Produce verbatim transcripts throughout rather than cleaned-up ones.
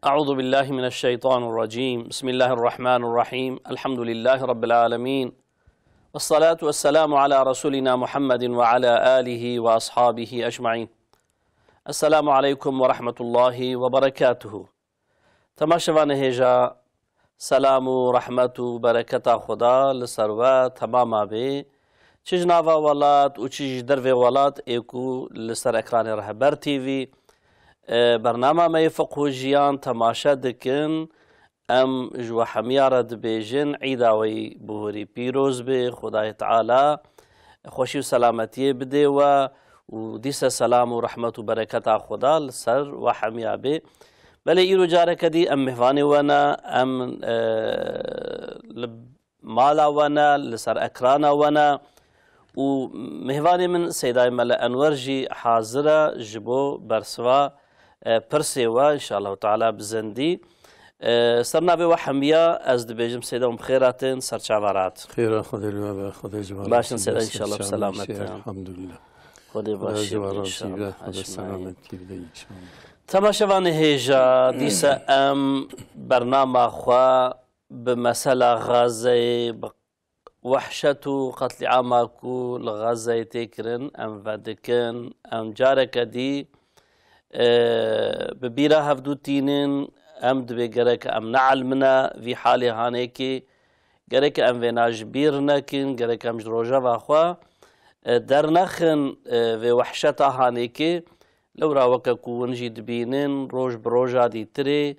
أعوذ بالله من الشيطان الرجيم. بسم الله الرحمن الرحيم. الحمد لله رب العالمين. والصلاة والسلام على رسولنا محمد وعلى آله وأصحابه أجمعين. السلام عليكم ورحمة الله وبركاته. Temaşevanê hêja, selam û rehmet û bereketa Xweda li ser we temama bê. Çi ji nava welat û çi ji dervê welat ê ku li ser ekranê Rehber T V, e, bernama me yê Fiqh û Jiyan temaşe dikin, em ji we hemiya re dibêjin, Îda we yî bihurî pîroz be, Xwedayê Teala xweşî û selametiyê bide we û dîse selam û rehmet û bereketa Xweda li ser we hemiya be. Belê îro careke dî em mêvanê we ne, em, e, li mala we ne, li ser ekrana we ne û mêvanê min Seydayê Mele Enwer jî hazir e ji bo bersiva, e, pirsê we, înşallahu teala bi zindî. E, ser navê we hemiya ez dibêjim Seyda hûn bi xêr hatin, ser çava re hat. Xêra Xwedê li we be, Xwedê ji we razî be. Baş in Seyda, înşallah bi selamet in. Elhamdulillah. Xwedê başiyê bide înşallah. Xwedê selametî bide înşallah. Temaşevanê hêja, dîse em bernama xwe bi mesela Xezeyê, bi wehşet û qetlîama ku li Xezeyê tê kirin, em vedikin, em careke dî, e, bi bîra hevdû tînin, em dibê gerek em neelimine vî halê hanêkê, gerek em vêna ji bîr nekin, gerek em ji rojeva xwe, e, dernexin, e, vê wehşeta hanêkê. Lewra weke ku hûn jî dibînin, roj bi roja dîtirê,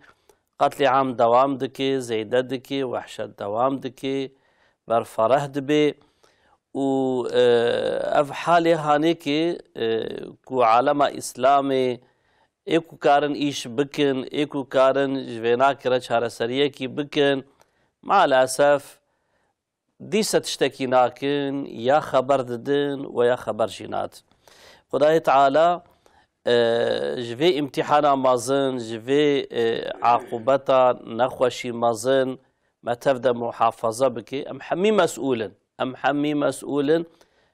qetlîam dewam dike, zêde dike, wehşet dewam dike, berfereh dibe û, e, ev halê hanêkê, e, ku alema Îslamê ê ku karin îş bikin, ê ku karin ji vê nakire çareseriyekî bikin, maalesef dîse tiştekî nakin, ya xeber didin we ya xeber jî nadin. Xwedayê Teala, e, ji vê îmtîhana mezin, ji vê, e, aqûbeta nexweşî mezin me tev de muhafaza bike. Em hemî mesûl in. Em hemî mesûl in.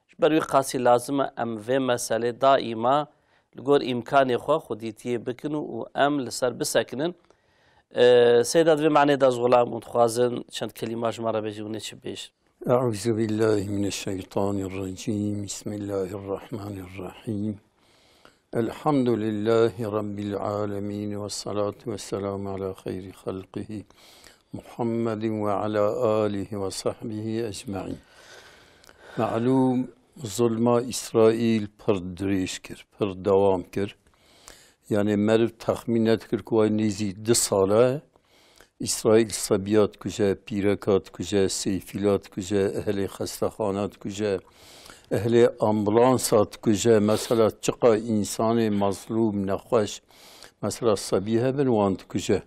Ji ber wî qasî lazim e em vê meselê daîma li gor îmkanê xwe xwedîtiyê bikin û, û em li ser bisekinin. E, Seyda, di vê manê de ez xulam û dixwazin çend kelîma ji me re bêjî û nê çi bêjin. أعوذ بالله من الشيطان الرجيم. بسم الله الرحمن الرحيم. الحمد لله رب العالمين والصلاة والسلام على خير خلقه محمد وعلى آله وصحبه أجمعين. Malûm, zulma Îsraîl pir dirêj kir, pir dewam kir. Yani meriv texmîn nedikir ku ay nêzî du sal e Îsraîl sebiya dikuje, pîreka dikuje, seyfîla dikuje, ehlê xestexana dikuje, ehlê ambulansa dikuje. Mesela çiqa însanê mezlûm, nexweş, mesela sebî hebin, wan dikuje.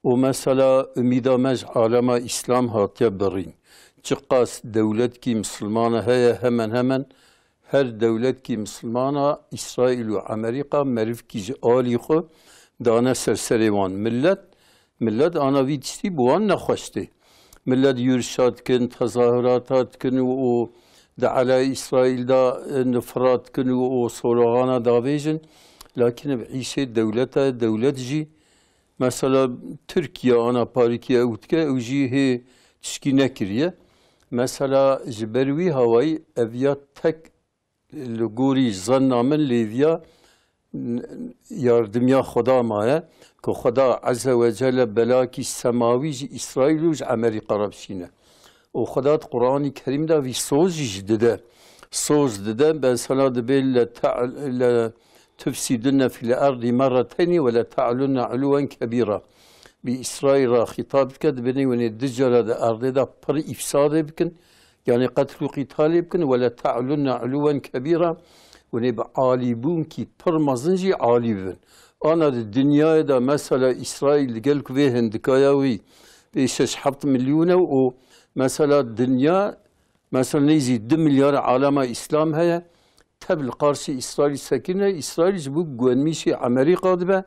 Û mesela umîda me ji alema Îslam hatiye birîn. Çiqas dewletkî misilmana heye, hemen hemen her dewletkî misilmana Îsraîl û Amerîka merivkî ji alî xwe dane ser serê wan. Millet, millet ana vî tiştî bi wan nexweş tê. Millet yûrişa dikin, tezahurata dikin û, û di eleyê Îsraîl de, e, nifira dikin û, û sologana davêjin. Lakin bi îşê dewleta, dewlet jî mesela Tirkiye ana parîkî ew dike, ew jî hê tişkî nekiriye. Mesela ji ber wî hawayî ev ya tek li gorî zanna min lêviya n-, yardimiya Xweda maye ku Xweda Ezze ve Celle belakî semawî ji Îsraîl û ji Amerîka re bişîne. Û Xweda di Quranî Kerîm de vî soz jî ji dide. Soz dide, mesela dibê le te-, le tufsîdunne fîl erdî merreteynî we le te'lunne ulûwen kebîra. Bi Îsraîl re xîtab dike, dibêne wenê du cara di erdê de pir îfsadê bikin, yani qetl û qîtalê bikin, we le te'lunne ulûwen kebîra, wenê bi alîbûnkî pir mezin jî alî bibin. Ana di dinyayê de mesela Îsraîl digel ku vê hindikaya wî vê şeş heft milyûn e û mesela dinya, mesela nêzî du milyar alema Îslam heye, tev li qarşî Îsraîl sekine, Îsraîl ji bo guvenmîşê Amerîka dibe,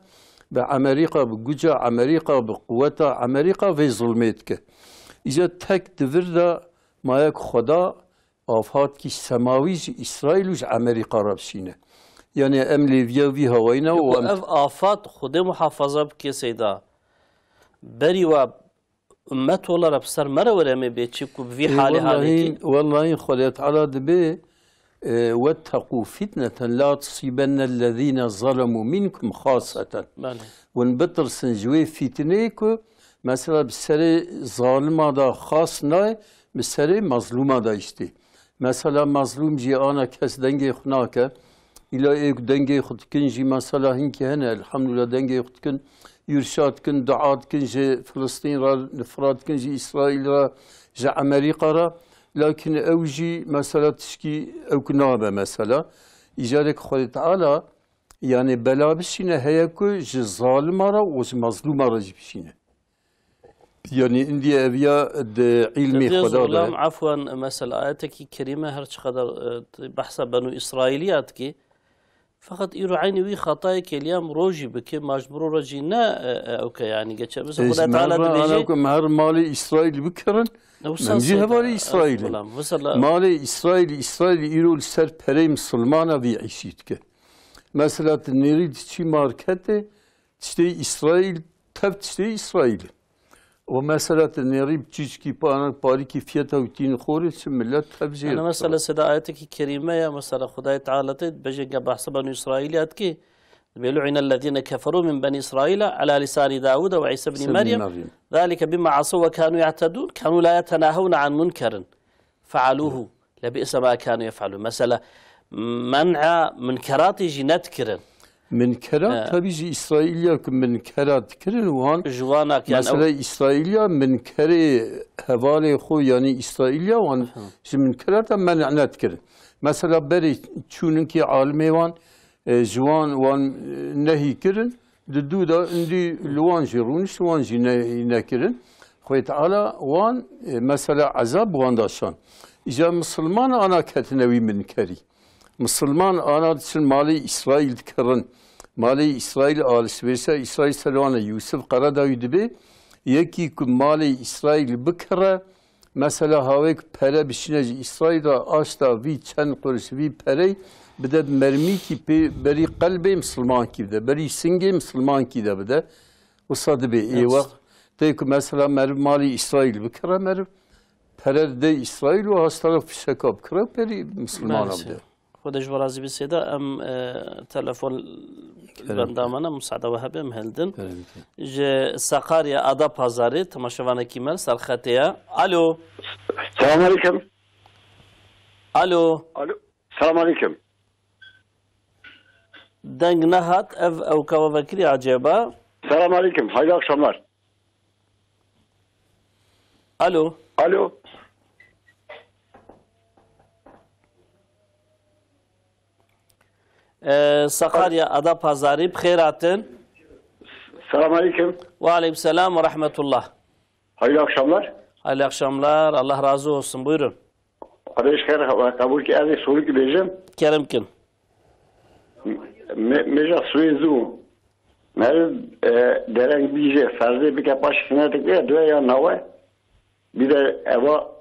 bi Amerîka, bi guca Amerîka, bi quweta Amerîka vê zulmê dike. Îca tek di vir de maye ku Xweda afatkî semawî ji Îsraîl û ji Amerîka re bişîne. Yani em lêviya vî hawayî ne û em ev afat Xwedê muhafaza bike Seyda. berî wa ummet olarak bi ser me re were me bê çi ku bi vî Ê, halê halê wellahî, kî. Wellahî Xwedê Teala dibê, e, "Wetteqû fitneten la tusîbennellezîne zalemû minkum xaseten." Belê. Hûn bitirsin ji wê fîtineyê ku mesela bi serê zalima da xas nayê, bi serê mazlûma da îştê. Mesela mazlûm jî ana kes dengê xwe nake. Îla ê ku dengê xwe dikin jî mesela hinkî hene, elhamdulillah dengê xwe dikin, yûrşa dikin, dua dikin ji Filistîn re, li Firat dikin ji Îsraîl re, ji Amerîka re. Lakin ew jî mesela tişkî ew ku nabe mesela. Îcarek Xwedê Teala, yani bela bişîne heye ku ji zalima re û ji mazlûma re jî bişîne. Yani, indiye ev ya di ilmê Xweda de. Efwan, mesela ayetekî kerîme her çiqadar, e, behsa Benû Îsraîlî ya dikê, feqet îro eynî wî xetayê kêliya mirov jî bike, ma ji mirov re jî ne, e, e, ewke, yani, geçe. Mesela Xwedê Teala dibêje, me her malê Îsraîl bikirin, Wisa em jî seyda, hevalê Îsraîl in. Mesela Malê Îsraîl, Îsraîl îro li ser perey misilmana vî îşî dike. Mesela, tu nêrî diçî marketê, tiştê Îsraîl, tev tiştê Îsraîl. Û mesela tu nêrî bi çîçkî panak parîkî fiyata wî tîn xorê, çi millet tev jê. Yani mesela seda ayetekî kerîme ya, mesela Xwedayê Teala tê, bejê ge behsa Benû Îsraîl ya dikê, dibê, "Lu'inellezîne keferû min Benî Îsraîla ala lisânî Dawûde ve Îsa bin Meryem. Zalike bima asew ve kânû ya'tedûn, kânû la yetenahewne an munkerin fealûhu." Lebi'se ma kanu yef'alun. Mesela, men'a munkeratê jî nedikirin. Munkerat, He. Tabii jî Îsraîliya ku munkera dikirin wan. Ji wana ki, yani, Mesela ew Îsraîliya munkerê hevalê xwe, yani Îsraîliya wan Hı. ji munkerata men'a nedikirin. Mesela berê çûninkê alimê wan, e, ji wan, wan, e, nehî kirin. Di dû de indî li wan jî rûnişt, wan jî ne-, nekirin. Xwê Teala wan, e, mesela ezab wan da şan. Îca misilman ana ketine wî minkerî. Misilman ana diçin malê Îsraîl dikirin. Malê Îsraîl alişvêrişa Îsraîl ser wan e. Yûsif Qeredawî dibê, yekî ku malê Îsraîl bikire, Mesela hawêk pere bişîne ji Îsraîl re, aşta vî çend quruş vî perey bide bi mermîkî pê berî qelbê misilmankî bide, berî singê misilmankî de bide. Wisa dibê ê Evet. wext tê ku mesela meriv malî Îsraîl bikire meriv, pere dide Îsraîl û aşta re fişeka bikire û berî misilmana Maalesef. bide. Xwedê ji we razî be Seyda. Em, e, telefon Kerem benda ke. me ne, musada we hebe em hildin. Kerem ke. Ji Sakarya Ada Pazarê temaşevanekî me li ser xetê ye. Alo. Selam aleyküm. Alo. Alo. Selam aleyküm. Deng nehat, ev ewka we vekirî acaba? Selam aleyküm. Hayırlı akşamlar. Alo. Alo. Ee, Sakarya Ada Pazarî, bi xêr hatin. Selam aleyküm. Ve aleyküm selam ve rahmetullah. Hayırlı akşamlar. Hayırlı akşamlar. Allah razı olsun. Buyurun. Xwedê ji xêr we qebûl ke, ez ê sorî bêjim. Kerem kin. Me-, mêja sibê zû. Meriv, e, dereng bîje, ferzê bike paşê sinetê bike, duye ya nawe. Bir de eva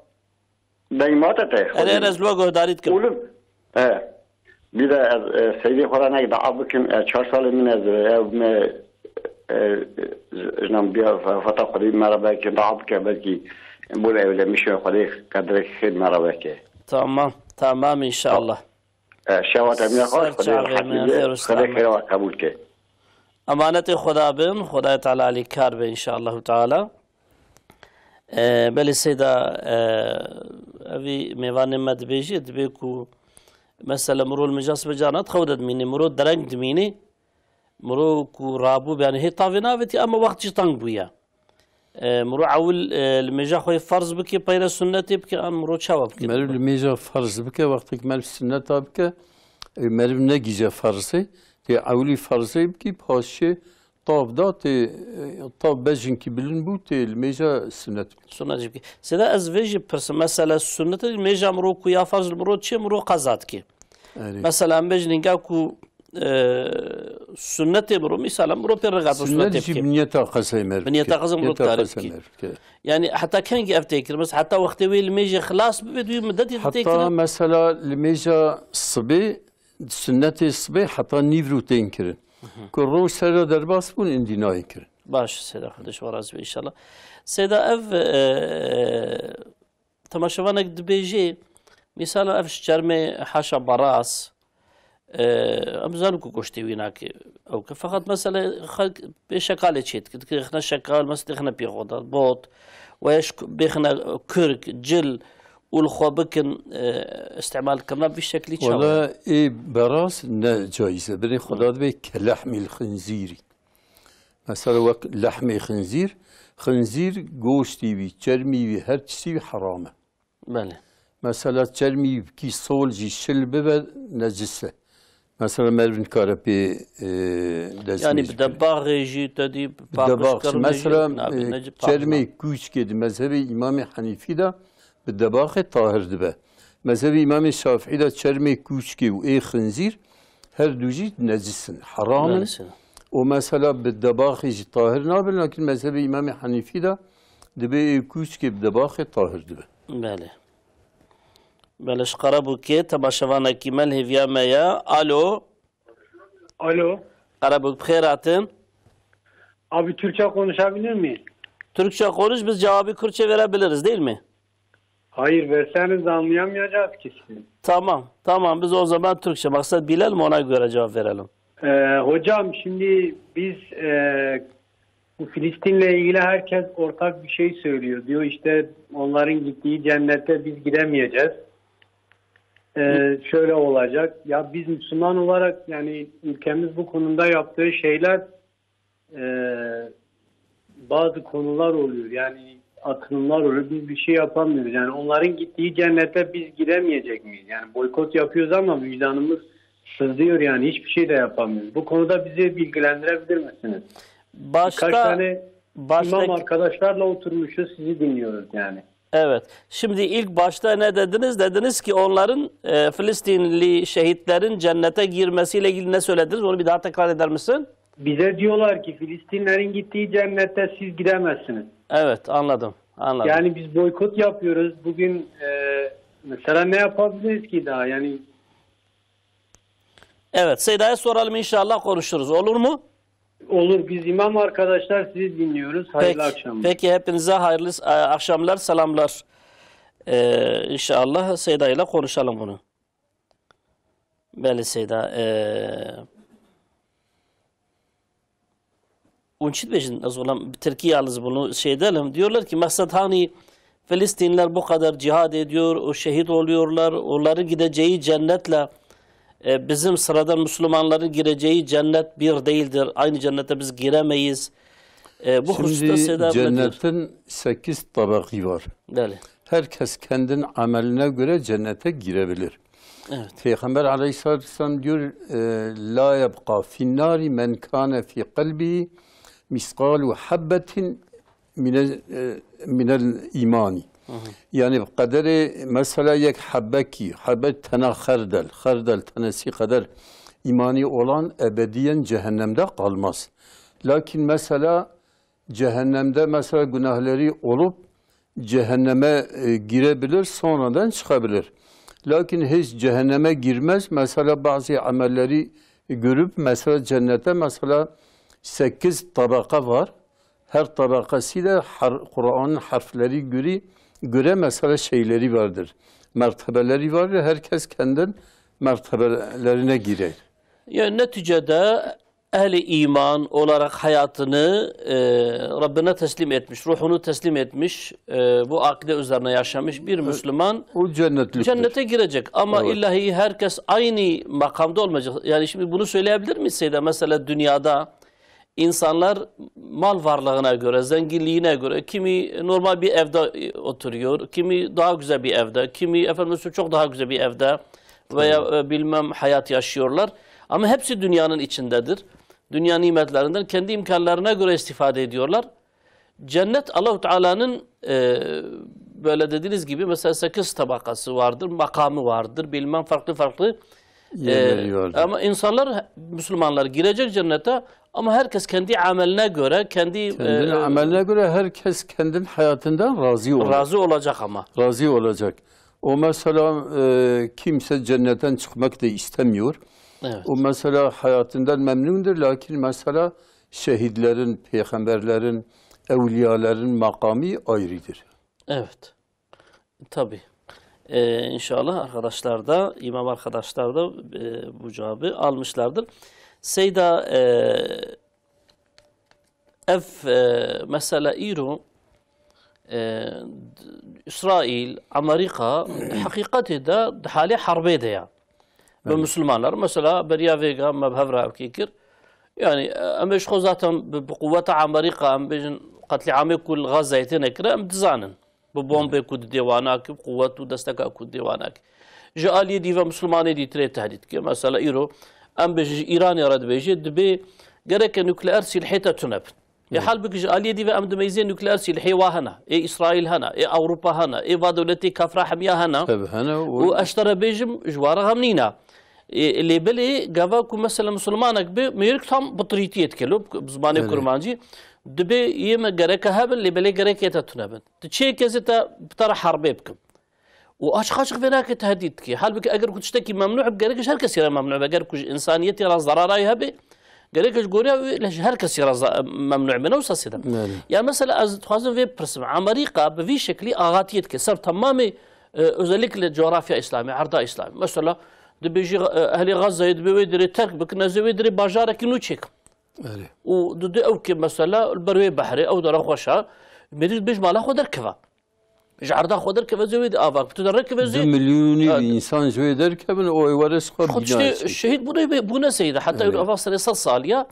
deng mate te. Ere, ere, ez li we guhdarî dikim. Oğlum. He. Bir de ez, e, seydê xwe re nek dua bikim. E, çar salê min ez, e, ev me, e, e, jinam biya fe-, feta xwedî me re belkî dua bike, belkî bol evlemişe xwedê qedrek xêr me re veke. Tamam, tamam inşallah. E, şewa te miya xweş, Ser Xwedê çavê me, rehetî xêr û xwedê selamet. Xêra we qebûl ke. Emanetê Xweda bin, Xwedayê Teala alîkar be inşallahu teala. E, belê Seyda, e, evî mêvanê me dibêjê, dibê ku mesela mirov li mêja sibê carna di xew de dimînê, mirov dereng dimînê, mirov ku rabû, yani hê tavê navêtî, ama wext jî teng bûye. E, mirov ewil, e, li mêja xwe yê ferz bike, peyre sunnetê bike, an mirov çawa bike? Meriv li mêja ferz bike, wextek meriv sunneta bike, e, meriv negîje ferzê, tê ewilî ferzê bikî, paşê tav da tê, e, tav bejinkî bilind bû, tê li mêja sunnet bikî. Sunnet jî bikî. Seyda ez vê jî pirsim, mesela sunnetê mêja mirov ku ya ferz li mirov çê, mirov qeza dikê. Erê. Mesela em bêjin hingê ku, e, sunnetê mirov, misal em mirov pê rigat Sunnet sunnetê jî bikê. Bi niyeta qezayê meriv Bi niyeta bikê. Qezayê mirov Niyeta dikare qezayê bikê. meriv bikê. Yani heta kengî ev tê kir? Mesela heta wextê wê li mêjê xilas bibe, duyê midetê tê Heta kirin? mesela li mêja sibê, sunnetê sibê heta nîvro tên kirin. Ku roj ser re derbas bûn, indî nayên kirin. Baş, Seyda kardeş, wa razî be inşallah. Seyda, ev, e, temaşevanek dibêjê, mîsala ev ji çermê haşa baras, e, em zanin ku goştê wî nake ew ke. Feqet mesela xelk bê şekalê çê dike, dike xine şekal, mesela dixine pê xwe de, bot, we ya ji ku-, bêxine kurk, cil û li xwe bikin, e, îstîmal kirina vî şeklî çawa? Wala ê beras ne caiz e. Binê xwe de dibê ke lehmîl xinzîrî. Mesela wek lehmê xinzîr, xinzîr goştî wî, çermî wî, her tiştî wî heram e. Belê. Mesela çermî wî sol jî şil bibe, necis e. Mesela meriv nikare pê, e, destnû Yanî bi jî bike. Debaxê jî te dî Bi paqij debax jî. Mesela, e, çermê kûçkê di mezhebê Îmamê Henîfî de bi debaxê tahir dibe. Mezhebê Îmamê Şafîî de çermê kûçkê û ê xinzîr her du jî necis in, heram in. Belê, seyda. Û mesela bi debaxê jî tahir nabin, lakin mezhebê Îmamê Henîfî de dibê ê kûçkê bi debaxê tahir dibe. Belê. Belê, ji Qerebûkê temaşevanekî me li hêviya me ye. Alo. Alo. Qerebûk, bi xêr hatin. Abi, Türkçe konuşabilir miyiz? Türkçe konuş, biz cevabı Kürtçe verebiliriz, değil mi? Hayır, verseniz de anlayamayacağız ki sizi. Tamam, tamam. Biz o zaman Türkçe maksat bilelim, ona göre cevap verelim. Ee, hocam, şimdi biz, e, bu Filistin'le ilgili herkes ortak bir şey söylüyor. Diyor işte, onların gittiği cennete biz giremeyeceğiz. Ee, şöyle olacak. Ya biz Müslüman olarak, yani ülkemiz bu konuda yaptığı şeyler, e, bazı konular oluyor. Yani atılımlar oluyor. Biz bir şey yapamıyoruz. Yani onların gittiği cennete biz giremeyecek miyiz? Yani boykot yapıyoruz ama vicdanımız sızlıyor yani. Hiçbir şey de yapamıyoruz. Bu konuda bizi bilgilendirebilir misiniz? Başta, Birkaç tane başta imam arkadaşlarla oturmuşuz, sizi dinliyoruz yani. Evet. Şimdi ilk başta ne dediniz? Dediniz ki onların, e, Filistinli şehitlerin cennete girmesiyle ilgili ne söylediniz? Onu bir daha tekrar eder misin? Bize diyorlar ki Filistinlerin gittiği cennette siz gidemezsiniz. Evet, anladım, anladım. Yani biz boykot yapıyoruz. Bugün, e, mesela ne yapabiliriz ki daha? Yani Evet, Seyda'ya soralım inşallah, konuşuruz. Olur mu? Olur, biz imam arkadaşlar sizi dinliyoruz. Hayırlı Peki, akşamlar. Peki, hepinize hayırlı, e, akşamlar, selamlar. E, inşallah Seyda ile konuşalım bunu. Belê Seyda, e, hûn çi dibêjin? Ez olam bi tirkî yalnız bunu şey edelim. Diyorlar ki, maksat hani Filistinliler bu kadar cihad ediyor, o şehit oluyorlar, onların gideceği cennetle, e, bizim sıradan Müslümanların gireceği cennet bir değildir. Aynı cennete biz giremeyiz. E, bu hususta Seyda ne diyor? Şimdi cennetin sekiz tabakı var. Belê. Herkes kendin ameline göre cennete girebilir. Evet. Peygamber aleyhissalatü vesselam diyor, e, "La yebqa finnari men kâne fi kalbihi miskalu habbetin minel, e, minel imani." Hı hı. Yani qederê mesela yek hebekî, hebek tena xerdel, xerdel tenesî qeder îmanî olan ebediyen cehennemde kalmaz. Lakin mesela cehennemde mesela günahleri olup cehenneme, e, girebilir, sonradan çıkabilir. Lakin hiç cehenneme girmez. Mesela bazı amelleri görüp mesela cennete mesela sekiz tabaka var. Her tabakası da har-, Kur'an'ın harfleri göre, göre mesela şeyleri vardır. Mertebeleri vardır. Herkes kendin mertebelerine girer. Yani neticede ehli iman olarak hayatını, e, Rabbine teslim etmiş, ruhunu teslim etmiş, e, bu akide üzerine yaşamış bir Müslüman o cennetliktir. Cennete girecek. Ama Evet. illahi herkes aynı makamda olmayacak. Yani şimdi bunu söyleyebilir miyiz Seyda? Mesela dünyada insanlar mal varlığına göre, zenginliğine göre, kimi normal bir evde, e, oturuyor, kimi daha güzel bir evde, kimi efendim çok daha güzel bir evde veya, e, bilmem hayat yaşıyorlar. Ama hepsi dünyanın içindedir. Dünya nimetlerinden kendi imkanlarına göre istifade ediyorlar. Cennet Allahu Teala'nın, e, böyle dediğiniz gibi mesela sekiz tabakası vardır, makamı vardır, bilmem farklı farklı, e, Yerleri vardır. Ama insanlar, Müslümanlar girecek cennete ama herkes kendi ameline göre, kendi, Kendin e, ameline göre herkes kendin hayatından razı olur. Razı olacak ama. Razı olacak. O mesela, e, kimse cennetten çıkmak da istemiyor. Evet. O mesela hayatından memnundur, lakin mesela şehîdlerin, pêxemberlerin, ewliyalerin makamî ayrîdir. Evet. Tabii. Ee, inşallah arkadaşlar da, imam arkadaşlar da e, bu cevabı almışlardır. Seyda, e, ev e, mesela îro e, d- Îsraîl, Amerîka heqîqetê de di halê herbê de ya. Bi Musulmanlar mesela beriya vêga me bi hev re ev kê kir. Yani e, em ê ji xwe zaten bi, bi quweta Amerîka em bêjin qetlîamê ku li Gazayê têne kire em dizanin. Bi bombê ku didê wana kir, bi quwet û desteka ku didê wana kir. Ji aliyê dî ve Musulmanê dî tirê tehdît kir. Mesela îro em bêjin ji Îranê re dibêjê dibê gereke nukleer sîlhê te tune bin. Ê halbûkî ji aliyê dî ve em dimeyzê nukleer sîlhê wa hene, ê Îsraîl hene, ê Ewropa hene, ê va dewletê kafra hemiya hene. Tabii hene. Û ez te re bêjim ji wa re xem nîne. Ê, lê belê gava ku mesela misilmanek bi mêrik tam bitirîtiyê dike lo bi zimanê kurmancî. Dibê yê me gereke hebin lê belê gerekê te tune bin. Tu çê kesê te bi te re herbê bikim. Û açıq açıq vê nake tehdît dike. Halbûkî eger ku tiştekî memnû be, gerek ji her kesî re memnû be. Eger ku ji însaniyetê re zerarayê hebe, gerek ji goriya wê lê ji her kesî re za- memnû be. Ne wisa sêde. Belê. Ya mesela ez dixwazim vê bipirsim. Amerîka bi vî şeklî axatiyê dike ser temamê e, özellikle coğrafya îslamî, erda îslamî. Mesela dibêjî e, ehlê Gazayê dibê wê dirê terk bikin, ez ê wê dirê bajarekî nû çêkim. Belê. Û didê ew ke mesela li ber wê behrê ew dere xweş e, mêrik dibêj mala xwe derkeve. Ji erda xwe derkeve zê wê de ava. Tu de reke ve Du zê. Milyonî Ha. Însan ji wê derkevin û ê weris xwe Xwe bîna tiştê çê. Şehîd bûne bê bûne seyde. Heta Evet. Ava serê sed saliya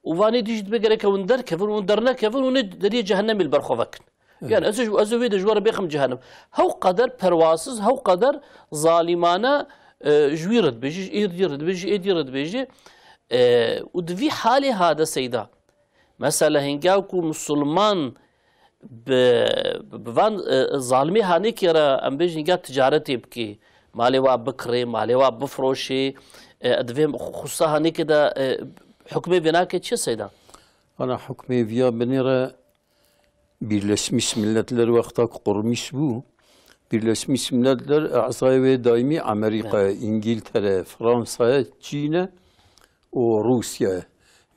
û vanê dî jî dibe gereke hûn derkevin, hûn dernekevin, hûn ê deriyê cehennemê li ber xwe vekin. Yani ez ê ji- ez ê wê de ji we re bêxim cehennem. Hew qeder perwasiz, hew qeder zalimane e, ji wî re dibêjî, ji êdî re dibêjî, êdî re dibêjî. E, û di vî halê hade seyda. Mesela hingê ku misilman bi, bi van e, zalimê hanekê re em bêjin hingê ticaretê bikê, malê wa bikirê, malê wa bifroşê, e, di vê xusa hanekê de e, hukmê vê nake çi seyda? Ana hukmê viya binê re Birleşmiş Milletler wexta ku qurmîş bû, Birleşmiş Milletler ezayê wê daîmî Amerîkayê, Evet. Îngîltere, Fransayê, Çîne û Rûsyayê.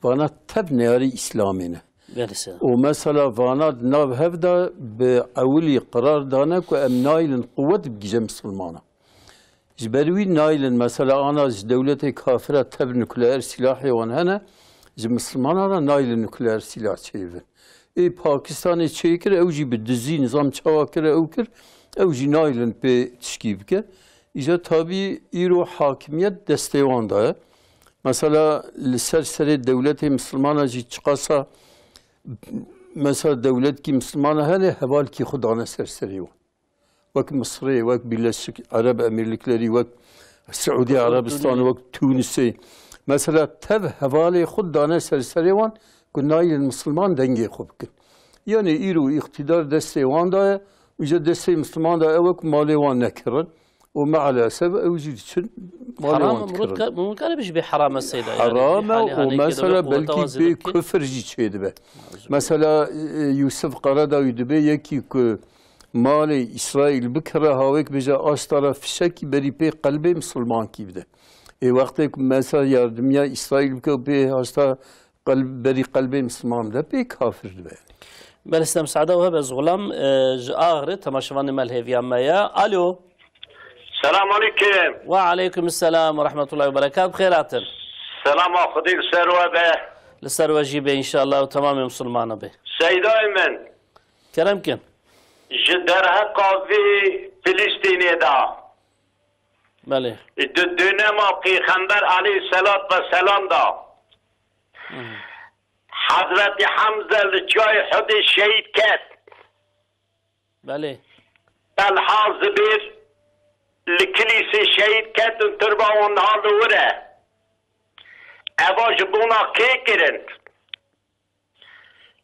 Vana tev neyarî Îslamê ne. Belê se. Û mesela vana di nav hev de bi ewilî qirar dane ku em nayilin quwet bigihîje misilmana. Ji ber wî nayilin mesela ana ji dewletê kafira tev nukleer silahê wan hene, ji misilmanan re nayilin nukleer silah çêbin. Ê Pakistanê çêkir, ew jî bi dizî nizam çawa kir ew kir, ew jî nayilin pê tişkî bike. Îca tabî îro hakimiyet destê wan de ye. Mesela li ser serê dewletê misilmana jî çiqasa mesela dewletkî misilmana hene hevalkî xwe dane ser serê wan. Wek Misirê, wek Birleşik Ereb Emirliklerî, wek Siûdî Erebistan, wek Tûnisê. Mesela tev hevalê xwe dane ser serê wan ku nayên misilman dengê xwe bikin. Yanî îro îqtîdar destê wan de ye û ji destê misilman de ew e ku malê wan nekirin û meelesef ew jî diçin malê Heram wan e, murad dikirin. Ka, mumkin e bijî bê heram e seyda. Heram e û mesela belkî bê kufir jî çêdibe. Mesela e, Yusuf Karadawî dibe yekî ku malê Îsraîl bikire hawêk bêje asta re fişekî berî pê qelbê misilmankî bide. Ê wextê ku mesela yardimiya Îsraîl bike û pê asta qelb, berî qelbê misilman bide pê kafir dibe. Belê stem Se'da û hebe ez xulam e, ji Axirê temaşevanê me li hêviya me ye. Alo. Selam aleykum. Ve aleykum selam ve rahmetullahi ve berekat. Bi xêr hatin. Selama Xwedê li ser we be. Li ser we jî be inşallah û temamê misilmana be. Seydayê min. Kerem kin. Ji derheqa vê Filistînê de. Belê. Di dönema Pêxember aleyhisselat ve selam de. Hı. Hazretî Hamze li çiyayê Hudê şehîd ket. Belê. Telha Zibêr li kilîsê şehîd ket û tirba wan niha li wir e. Eva ji bona kê kirin?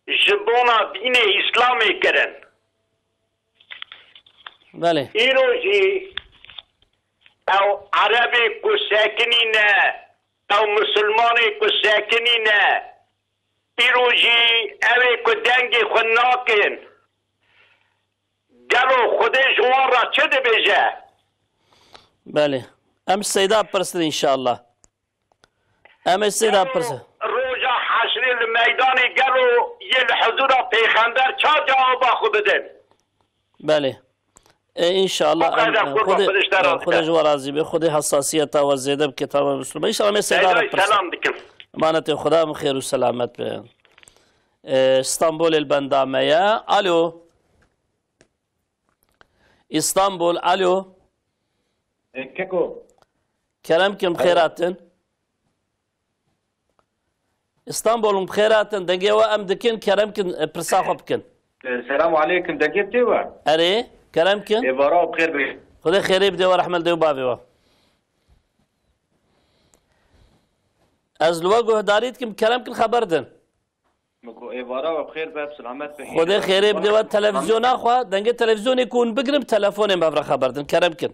Ji bona dînê Îslamê kirin. Belê. Îro jî ew Erebê ku sekinî ne, ew Misilmanê ku sekinî ne, îro jî ew ê ku dengê xwe nakin, gelo Xwedê ji wan re çi dibêje? Belê. Em ji Seyda bipirsin înşallah. Em ê sê de pirse. Roja heşrê li Seydanê gelo yê li huzura pêxember ça cewaba xwe bidin? Belê. E, înşallah, Bu em, qeyde e, kurba Xwedê, xwe dişte e, rast Xwedê ke. ji we razî be, Xwedê hesasiyeta we zêde bike, tamam Müslüman. Înşallah me Seyda Seyda re pirse. Selam dikim. Emanetê Xweda, em xêr û selamet be. E, Stenbolê li benda me ye. Alo. Îstanbul, alo. E, Keko. Kerem kin, bi xêr hatin. Îstanbul, bi xêr hatin. Dengê we em dikin, kerem kin, e, pirsa xwe bikin. E, selamu aleykum, dengê tê we? Erê, kerem kin. Êvara bi xêr be. Xwedê xêrê bide we, rehmet dê û bavê we. Ez li we guhdarî dikim, kerem kin xeber din. Min ku êvara we bi xêr be, bi selamet be. Xwedê xêrê bide we, televizyona xwe, dengê televizyonê ku hûn bigrin, bi telefonê me bi re xeber din. Kerem kin.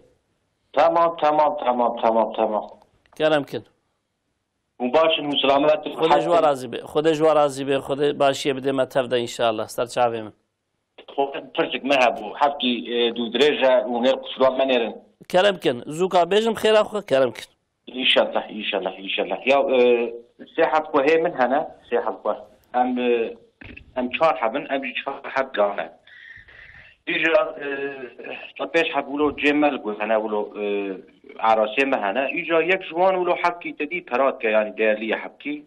Tamam, tamam, tamam, tamam, tamam. Kerem kin. Hûn baş in, hûn selamet in. Xwedê ji we razî be. Xwedê ji we razî be. Xwedê başiyê bide me tev de înşallah. Ser çavê min. Xwe pirsik me hebû. Heftî, e, dû dirêj e û nêr qusura me nêrin. Kerem kin. Zûka bêjim xêra xwe. Kerem kin. Înşallah, înşallah, înşallah. Ya, e, sê heb guhê min hene, sê heb guh. Em, e, em çar heb in, em jî çar heb gane. Îja, e, çar pênc heb wilo cê me li guh hene, wilo, e, erasê me hene. Îja yek ji wan wilo hebkî te dî pera dike, yanî değerli ye hebkî.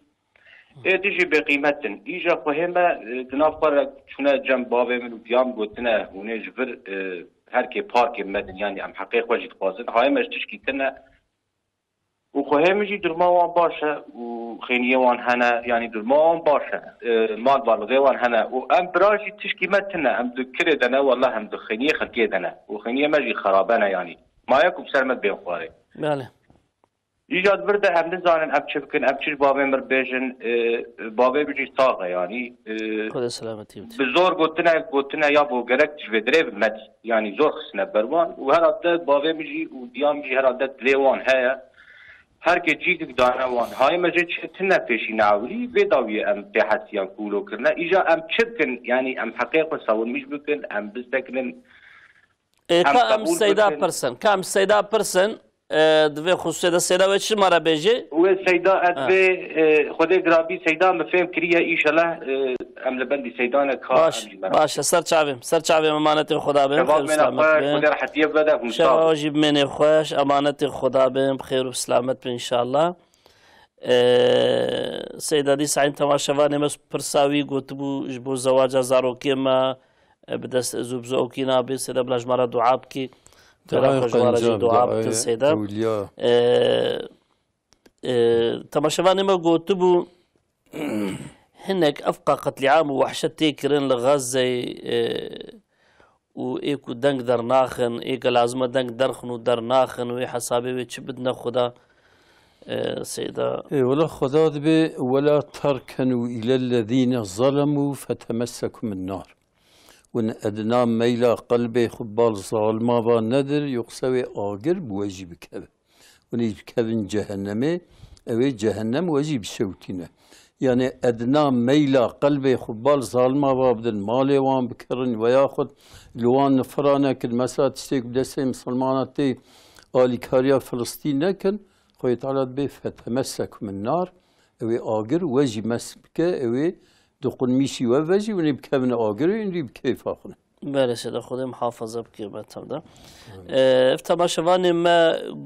Ê dijî bêqîmet in. Îja xwehê me, e, di nav xwe re çûne cem bavê min û diya min gotine, hûnê ji vir, e, her kê parkê me din, yanî em heqê xwe jî dixwazin. Hayê me ji tişkî tune. Û xwehê min jî durma wan baş e û xêniyê wan hene, yanî durma wan baş e. E, mal varlixê wan hene û em bira jî tişkî me tune. Em di kirê de ne, wallah em di xêniyê xelkê de ne. Û xêniyê me jî xerabe ne yanî. Maye ku bi ser me dibên xwarê. Belê. Îca di vir de em nizanin em çi bikin, em çi ji bavê min re bêjin, e, bavê min jî sax e, yanî, e, Xwedê selametî bide. Bi zor gotine, gotine ya bo gerek ji vê dirê bi me dî. Yanî zor xistine ber wan û herhalde bavê min jî û diya min jî herhalde dilê wan heye. Her kê cî dik dane wan. Hayê me jê çi tine pêşî neewilî, vê dawiyê em pê hesiyan ku wilo kirine. Îca em çi bikin, yanî em heqê xwe sawirmîş bikin, em bisekinin. Ê, Em ka em qebûl Seyda bikin. Pirsin, ka em Seyda pirsin, e, di vê xusûsê de Seyda wê çi ma re bêjê? Wê Seyda ez Ha. vê, e, Xwedê girabî Seyda min fêm kiriye, înşallah, e, em li bendî Seyda ne ka Baş, em jî merak baş e, ser çavê min, ser çavê min, emanetê Xweda bin, Şeva xêr û bimêne selamet xweş, bin. Xwedê rehetiye bide hûn Şeva sağ bin. jî bimêne xweş, emanetê Xweda bin, bi xêr û bi selamet bin înşallah. E, Seyda dîsa hîn temaşevanê me pirsa wî gotibû ji bo zewaca zarokê me, e, bi dest zû bi zû ew kî nabe, Seyda bila ji me re dua bikî. Xweda Duaya xwe ji we re jî qenca, dua duaya bikin, Seyda. Ewliya. E, e, temaşevanê me gotibû, hinek evqa qetlîam û wehşet tê kirin li Xezzeyê, e, û ê ku deng dernaxin, ê ke lazim e deng derxin û dernaxin, wê hesabê wê çi bidine Xweda, e, Seyda? Ê, wela Xweda dibê, "Wela terkenu ilellezîne zalemû fetemessekum nar." Win edna meyla qelbê xwe bal zalima va nedir, yoxsa wê agir bi we jî bikeve. Hûn ê bikevin cehennemê, ew ê cehennem we jî bişewitîne. Yanî edna meyla qelbê xwe bal zalima va bidin, malê wan bikirin, veya xwe li wan nifira nekin. Mesela tiştê ku destê misilmana tê alîkariya Filistîn nekin, Xwedê Teala dibê fetemessekum nar, ew ê agir we jî mes bike, ew ê di qunmîşî we ve jî, hûn ê bikevin agirê, hûn ê bi keyfa xwe ne. Belê Seyda, Xwedê muhafaza bike me tev de. Amin. E, ev temaşevanê me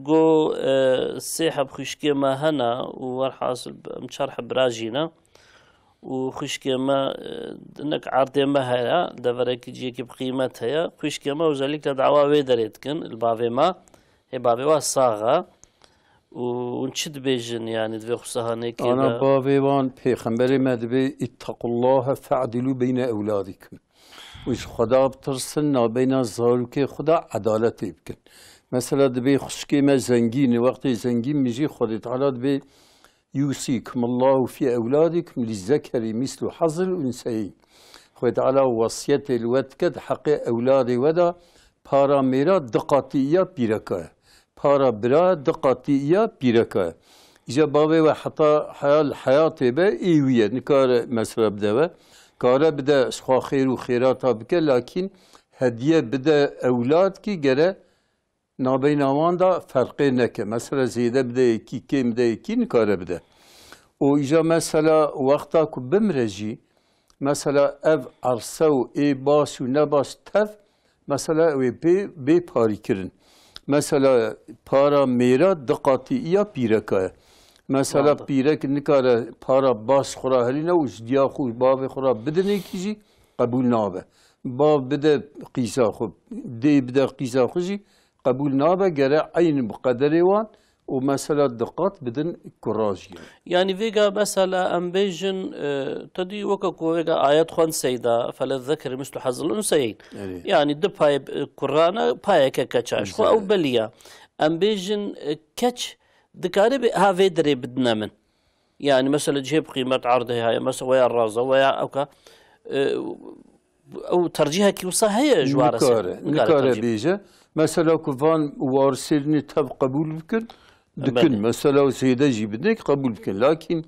got, e, sê heb xwişkê me hene û werhasil em çar heb bira jî ne. Û xwişkê me, e, hinek erdê me heye, deverekî ciyekî bi qîmet heye. Xwişkê me özellikle dawa wê derê dikin, li bavê me. Hê bavê we sax e. Û hûn çi dibêjin, yanî, di vê xusahanekê Ana de? Bavê wan, pêxemberê me dibê, "Îttequllahe fe'dilû beyne ewladikum." Û ji Xweda bitirsin, nabeyna zarokê xwe de edaletê bikin. Mesela dibê xwişkê me zengîn e, wextê zengîn min jî Xwedê Teala dibê, "Yûsîkumullahu fî ewladikum lizzekerî mislu hazil unseyin." Xwedê Teala wesiyetê li we dike di heqê ewladê we de, para mêra du qatî ya pîreka ye. Para bira du qatî ya pîreka ye. Îca bavê we heta heya li heyatê be ê wî ye. Nikare mesela bide we. Kare bide ji xwe xêr û xêrata bike, lakîn hediye bide ewlad kî gere nabeyna wan de ferqê neke. Mesela zêde bide yekî, kêm bide yekî, nikare bide. Û îja mesela wexta ku bimre jî, mesela ev erse û ê baş û nebaş tev, mesela ew ê bê, bê parî kirin. Mesela para mêra di qatî iya pîreka ye. Mesela Wanda. Pîrek nikare para baş xwe ra helîne û ji diya xwe û bavê xwe ra bidinekî jî qebûl nabe. Bav bide qîza xwe, dê bide qîza xwe jî qebûl nabe, gere eyn bi qederê wan û mesela diqat bidin kura jî. Yanî vêga mesela em bêjin, e, te dî weke ku vêga ayet xwend Seyda, "Felezzekeri mislu hazzil unseyeyn." Erê. Yanî du payê, e, kurana payeke keça. Ji xwe Güzel. Ew beliya. Em bêjin, e, keç dikare bê, ha vê dirê bidine min. Yanî mesela cihê bi qîmet erdê heye, mesela weya raza, weya ewka, e, ew tercîhekî wisa heye ji warisin. Nikare, nikare tercîh bêje. Mesela ku van warisêrînê tev qebûl bikin, dikin. Belê. Mesela zêde jî bidin, qebûl bikin. Lakîn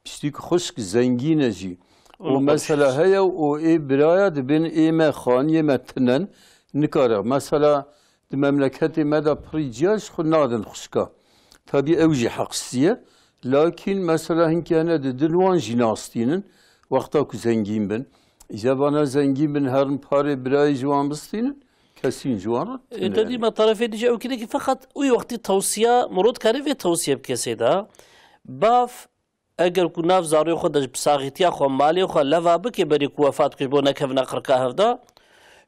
piştî ku xwişk zengîn e jî. Û Û mesela xwişk. Heye û ê biraya dibin ê me xaniyê me tinen, nikare. Mesela di memleketê me de pirî ciya ji xwe nadin xwişka. Tabî ew jî heqsiye. Lakîn mesela hinkî hene didin wan jî nastînin. Wexta ku zengîn bin. Îca vana zengîn bin herin parê birayê ji wan bistînin. Kesîn ji wan re E, tune te dî yani. Me terefê dî jî ew kî nekî feqet wî wextî tewsiya mirov dikarê vê tewsiye bike Seyda. Bav eger ku nav zarê xwe de ji bi saxîtiya xwe malê xwe leva bike berî ku wefat kir bo nekevine qirka hevda,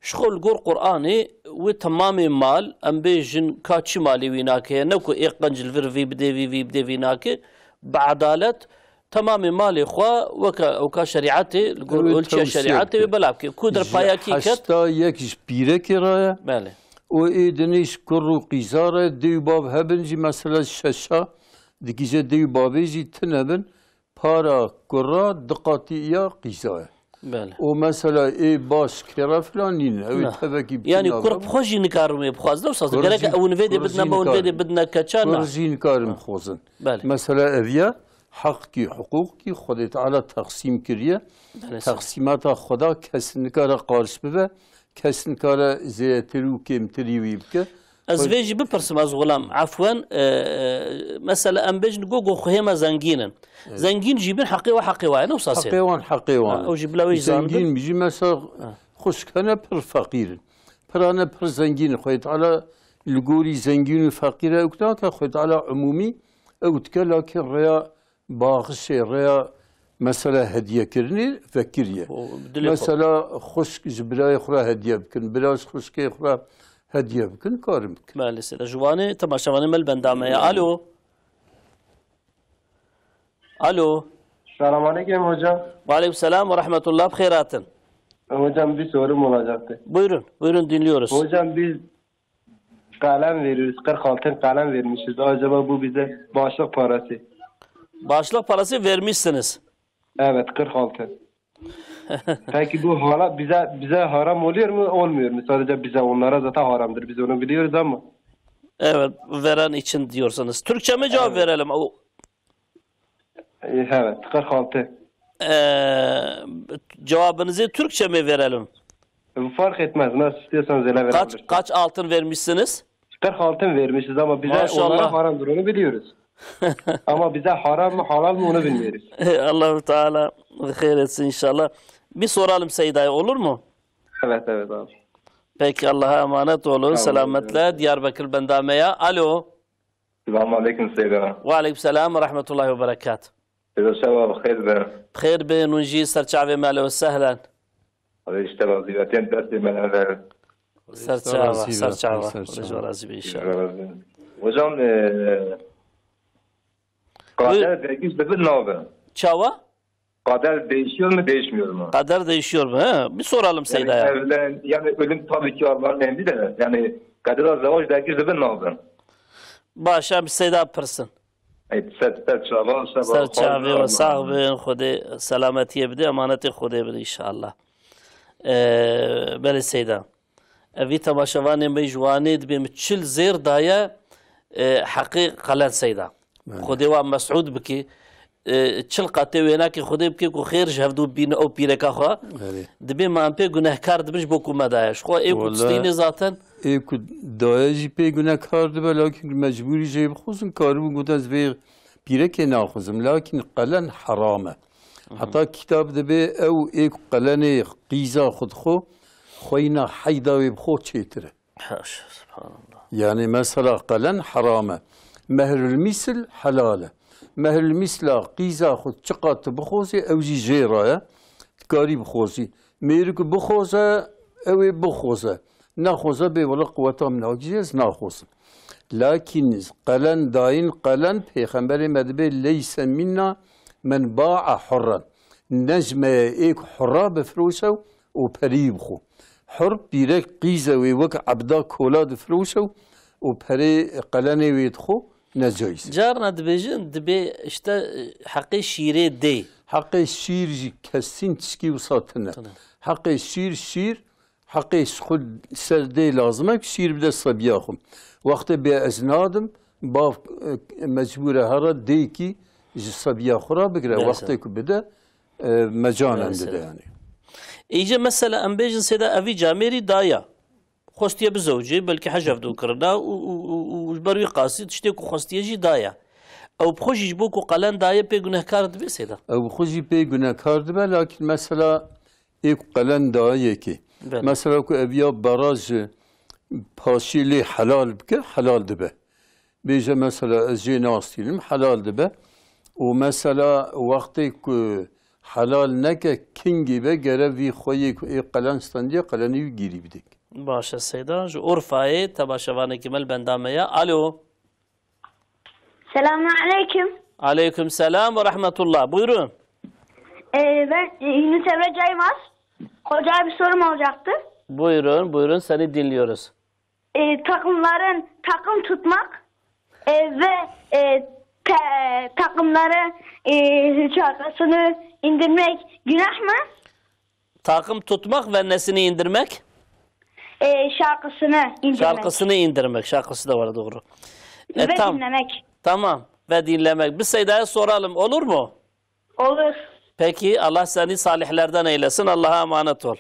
ji xwe li gor Qur'anê wê temamê mal, em bêjin ka çi malê wî nake, ne ku ê qenc li vir vî bidê vî, vî bidê vî nake, bi edalet temamê malê xwe weke ewka şerîetê, li gor Ew ê ölçeya tewsiye şerîetê wê bike. Bela bike. Ku der Ji payakî ket. Heşta yek ji pîrekê re ye. Belê. Û ê dinê ji kur û qîza re dê û bav hebin jî mesela şeşa, dikîje dê û bavê jî tine bin, para kura di qatî ya qîza ye. Belê. Û mesela ê baş kêra filan nîn, ew ê Na. Tevekî bikin Yanî nava kur bi xwe jî nikarin wê bixwazin, ew saz Kur gerek jî, ewin vê dê kur bidine, jî ewin vê dê nikarin. Bidine keçan Kur na. Jî nikarin Ha. Bixwazin. Belê. Mesela ev ya heqkî, hiqûqkî Xwedê Teala teqsîm kiriye. Belê. Teqsîmata Xweda kes nikare qarş bibe, kes nikare zêdetirî û kêmtirî wî bike. Ez Xwe- vê jî bipirsim, ez xulam, efwen, e, e, mesela em bêjin go, go xwehê me zengîn in. Evet. Zengîn jî bin heqê we heqê we ye, ne wisa sê? Heqê wan heqê wan Ha, in. Ew jî bila wê jî zandin. Zengîn bijî mesela Ha. Xwişk hene pir feqîr in. Pirane pir zengîn in. Xwedê Teala li gorî zengîn û feqîre ew nake, Xwedê Teala umûmî ew dike, lakîn rêya baxişê, rêya mesela hediyekirinê vekiriye. O, dilê xwe. Mesela xwişk ji birayê xwe re hediye bikin, bira ji xwişkê xwe re hediye bikin, karin bikin. Belê, sê ji wanê temaşevanê me li benda me ye. Alo. Alo. Selamünaleyküm hocam. Ve aleyküm selam ve rahmetullah. Bi xêr hatin. Hocam bir sorum olacaktı. Buyurun, buyurun dinliyoruz. Hocam biz kalem veriyoruz. Kırk altın kalem vermişiz. Acaba bu bize başlık parası? Başlık parası vermişsiniz. Evet, kırk altın. Peki bu hala bize bize haram oluyor mu, olmuyor mu? Sadece bize, onlara zaten haramdır. Biz onu biliyoruz ama. Evet, veren için diyorsanız. Türkçe mi cevap Evet. verelim? O E, Evet, kırk altı. Ee, cevabınızı Türkçe mi verelim? Fark etmez. Nasıl istiyorsanız öyle Kaç, verebilirsiniz. Kaç altın vermişsiniz? Kırk altın vermişiz ama bize Maşallah. Onlara haramdır, onu biliyoruz. Ama bize haram mı, halal mı, onu bilmiyoruz. Allahu Teala hayır etsin inşallah. Bir soralım Seyda'ya, olur mu? Evet, evet abi. Peki, Allah'a emanet olun. Tamam, Selametle. Evet. Diyarbakır bendame ya. Alo. Selamun aleyküm Seyda. Ve aleyküm selam ve rahmetullahi ve berekat. Seyda, şeva bi xêr be. Bi xêr bin, hûn jî ser çavê me, ehlen we sehlen. Hadi işte, vaziyetên destê me ne ver. Ser çava, ser çava. Ser çava. Razî be inşallah. Razî. Hocam, e, Buyur. Kader dergiş de bir nabe. Çawa? Kader değişiyor mu, değişmiyor mu? Kader değişiyor mu? He, bir soralım Yani Seyda'ya. Evlen, yani ölüm tabii ki Allah'ın emri de, yani kadera zevac dergiş de bir nabe. Baş, em Seyda pirsin. Ey, ser, ser çava, ser Ser çavê we sax bin, Xwedê selametiyê bide, emanetê Xwedê bide inşallah. Ee, belê Seyda. Evî temaşevanê me ji Wanê dibê min çil zêr daye, e, heqê qelen Seyda. Belê. Xwedê wa Mesûd bikê, e, çil qatê wênakê Xwedê bikê ku xêr ji hevdû bîne ew pîreka xwe. Belê. Dibê me em pê gunehkar dibin ji bo ku me daye. Ji xwe ê ku Wele, distînê zaten. Ê ku daye jî pê gunehkar dibe, lakin mecbûrî jê bixwazin, karibû gotin ez vê Pîrekê naxwazim, lakin qelen heram e. Heta kitab dibe ew ê ku qelenê qîza xwe dixwe, xweyna heyda wê bi xwe çêtir e. Haşa, subhanallah. Yani mesela qelen heram e. Mehrül misil helal e. Mehrül misla qîza xwe çiqas tu bixwazî, ew jî jê re ye. Dikarî bixwazî. Mêrik bixwaze, ew ê bixwaze. Nexwaze bê wela quweta min nagihîje, ez naxwazim. Lakin qelen dayîn, qelen Pêxemberê me dibê leyse minna men ba'a hurran. Ne ji me ye ê ku hurra bifiroşe û perî bixwe. Hur pîrek qîze wê wek ebda kola difiroşe û perê qelenê wê dixwe, ne cayîz e. Carna dibêjin, dibê işte, e, heqê şîrê dê. Heqê şîr jî kesîn tişkî wisa tune. Tune. Heqê şîr, şîr, heqê ji xwe ser dê lazim e ku şîr bide sebiya xwe. Wextê bê ez nadim, bav, e, mecbûr e here dêkî ji sebiya xwe re bigire. Belê. Wextê ku bide, e, mecanen dide yani. Îca mesela em bêjin sêda evî camêrî daya. Xwestiye bizewicê, belkî hej hevdû kirina û, û, û, û ji ber wî qasî tiştê ku xwestiye jî daye. Ew bi xwe jî ji bo ku qelen daye pê gunehkar dibe sêda. Ew bi xwe jî pê gunehkar dibe, lakin mesela ê ku qelen daye yekê. Belê. Mesela ku ev ya baraj paşî lê helal bike, helal dibe. Bêje mesela ez jê nastînim, helal dibe. Û mesela wextê ku helal neke, kingî be, gere vî xweyê ku ê qelen stendiye, qelenî wî gîrî bidek. Baş e Seyda. Ji Urfayê temaşevanekî me li benda me ye. Alo. Selamun aleyküm. Aleyküm selam ve rahmetullah. Buyurun. Ee, ben Yunus Emre Caymaz. Hocaya bir sorum olacaktı. Buyurun, buyurun. Seni dinliyoruz. E, takımların takım tutmak, e, ve, e, te-, takımları, e, şarkısını indirmek günah mı? Takım tutmak ve nesini indirmek? E, şarkısını indirmek. Şarkısını indirmek. Şarkısı da var, doğru. E, ve tam-, dinlemek. Tamam. Ve dinlemek. Biz Seyda'ya soralım, olur mu? Olur. Peki, Allah seni salihlerden eylesin. Allah'a emanet ol.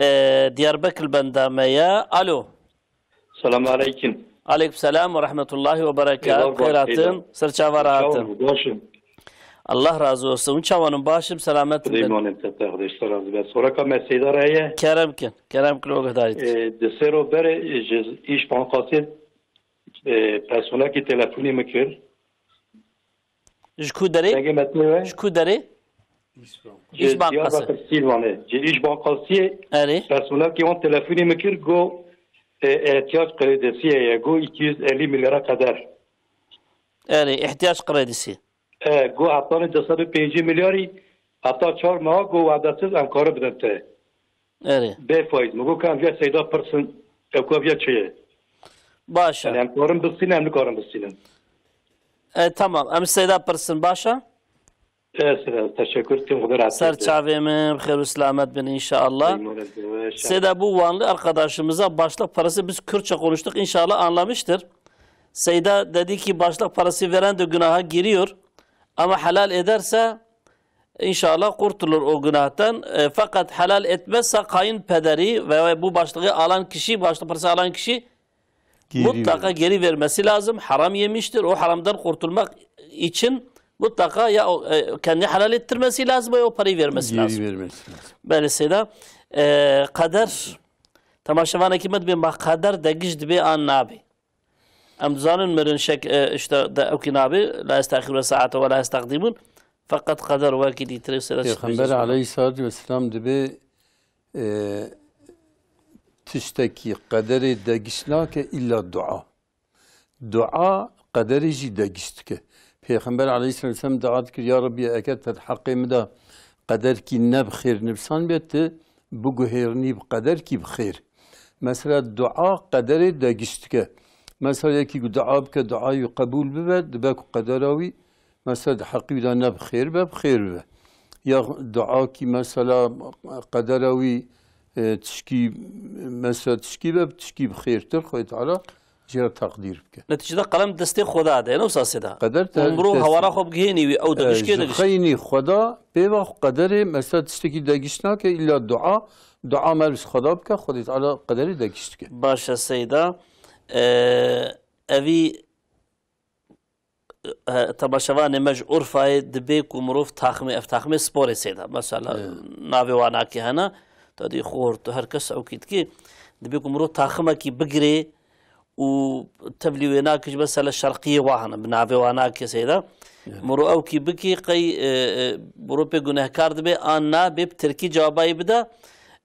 Ee, Diyarbekir benda me ye. Alo. Selamun aleyküm. Aleyküm selam ve rahmetullahi ve berekat. Eyvallah, Xeyr hatin, Seyda. Serçava rahatin. Çawa bû, baş in? Allah razı olsun. Çawanın başım, selametim ben. Süleyman'ın tepehde işte razı ben. Soraka me Seyda re ye. Kerem kin. Kerem kin, o kadar. Ee, di sero bere, e, ji İş Bankası, e, personel ki telefoni mi kir. Ji ku derê? Dengê me tê we? Ji ku derê? Ji İş Bankası. Diyarbakır Silvanê. Ji İş Bankasiyê. Erê. Personelkî wan telefonî min kir, got, e, ihtiyaç kredisi ye, got iki yüz elli milyara kadar. Erê, ihtiyaç kredisi. E, got, hetanî du sed û pêncî milyarî, heta çar meha, got, wedesiz em karin bidin te. Erê. Bê faiz. Min got, ka em viya Seyda pirsin, ew ka viya çi ye? Baş e. Yani em karin bistînin, em nikarin bistînin. E, tamam. Em Seyda pirsin, baş e? E, Seyda, teşekkür ederim. Xweda razı olsun. Ser çavê min, bi xêr û selamet bin inşallah. Eyvallah, eyvallah. Seyda, bu Vanlı arkadaşımıza başlık parası, biz Kürtçe konuştuk, inşallah anlamıştır. Seyda dedi ki başlık parası veren de günaha giriyor. Ama helal ederse İnşallah kurtulur o günahtan. E, fakat helal etmezse kayınpederi ve bu başlığı alan kişi, başlık parası alan kişi mutlaka geri vermesi lazım. Haram yemiştir. O haramdan kurtulmak için mutlaka ya o, e, kendi helal ettirmesi lazım ya o parayı vermesi lazım. Geri vermesi lazım. Belê Seyda, e, qeder, temaşevanekî me dibê ma qeder de giş dibê an nabê. Em dizanin mirin şek, e, işte, de, ew kî nabê, la yestexirûne saate ve la yestekdîmûn. Feqet qeder wekî dîtirê sere Pêxember aleyhissalatu vesselam dibê, e, tiştekî qederê degiş nake îlla dua. Dua qederê jî degiş dike. Pêxember aleyhissalatu vesselam dua dikir, ya Rebbi, eger te di heqê min de qederkî ne bi xêr nivîsandibe, tu biguhêrinî bi qederkî bi xêr. Mesela dua qederê degiş dike. Mesela yekî ku dua bike, duayê wî qebûl bibe, dibe ku qedera wî mesela di heqî wî de ne bi xêr be, bi xêr bibe. Ya duakî mesela qedera wî, e, tişkî, mesela tişkî be, tişkî bi xêrtir, Xwedê Teala jê re teqdîr bike. Netîcede qelem destê Xweda de, ne wisa Seyda. Qeder te-, Umrû destê hewara xwe bigihênî wî, ew de, e, gişkê ji de giş. Xeynî Xweda, pêva qederê, mesela tiştekî degiş nake, îlla dua, dua merv ji Xweda bike, Xwedê Teala qederê degiş dike. Baş e Seyda. E, evî e, temaşevanê me ji Urfayê dibê ku mirov taxmê, ev taxmê sporê seyda. Mesela, Evet. navê wan akê hene, tu dî xor, tu her kes ew kî dikê, dibê ku mirov taximekî bigirê û tevlî wê nakî ji mesela şerqiyê wa hene, bi navê wan akê seyda. Evet. Mirov ew kî bikî, qey, e, e, mirov pê gunehkar dibe, an na bê bi tirkî cewabê bide,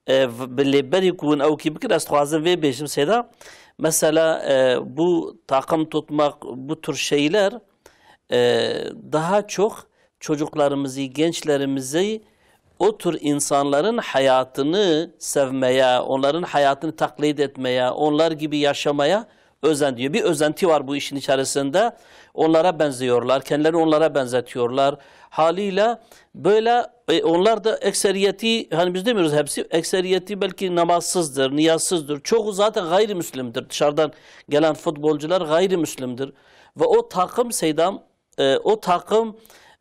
e, v-, bi lêberî ku hûn ew kî bikin, ez dixwazim vê bêjim seyda. Mesela, e, bu takım tutmak, bu tür şeyler, e, daha çok çocuklarımızı, gençlerimizi o tür insanların hayatını sevmeye, onların hayatını taklit etmeye, onlar gibi yaşamaya özeniyor. Bir özenti var bu işin içerisinde. Onlara benziyorlar, kendilerini onlara benzetiyorlar. Haliyle böyle, e, onlar da ekseriyeti, hani biz demiyoruz hepsi, ekseriyeti belki namazsızdır, niyazsızdır. Çoğu zaten gayrimüslimdir. Dışarıdan gelen futbolcular gayrimüslimdir. Ve o takım Seydam, e, o takım,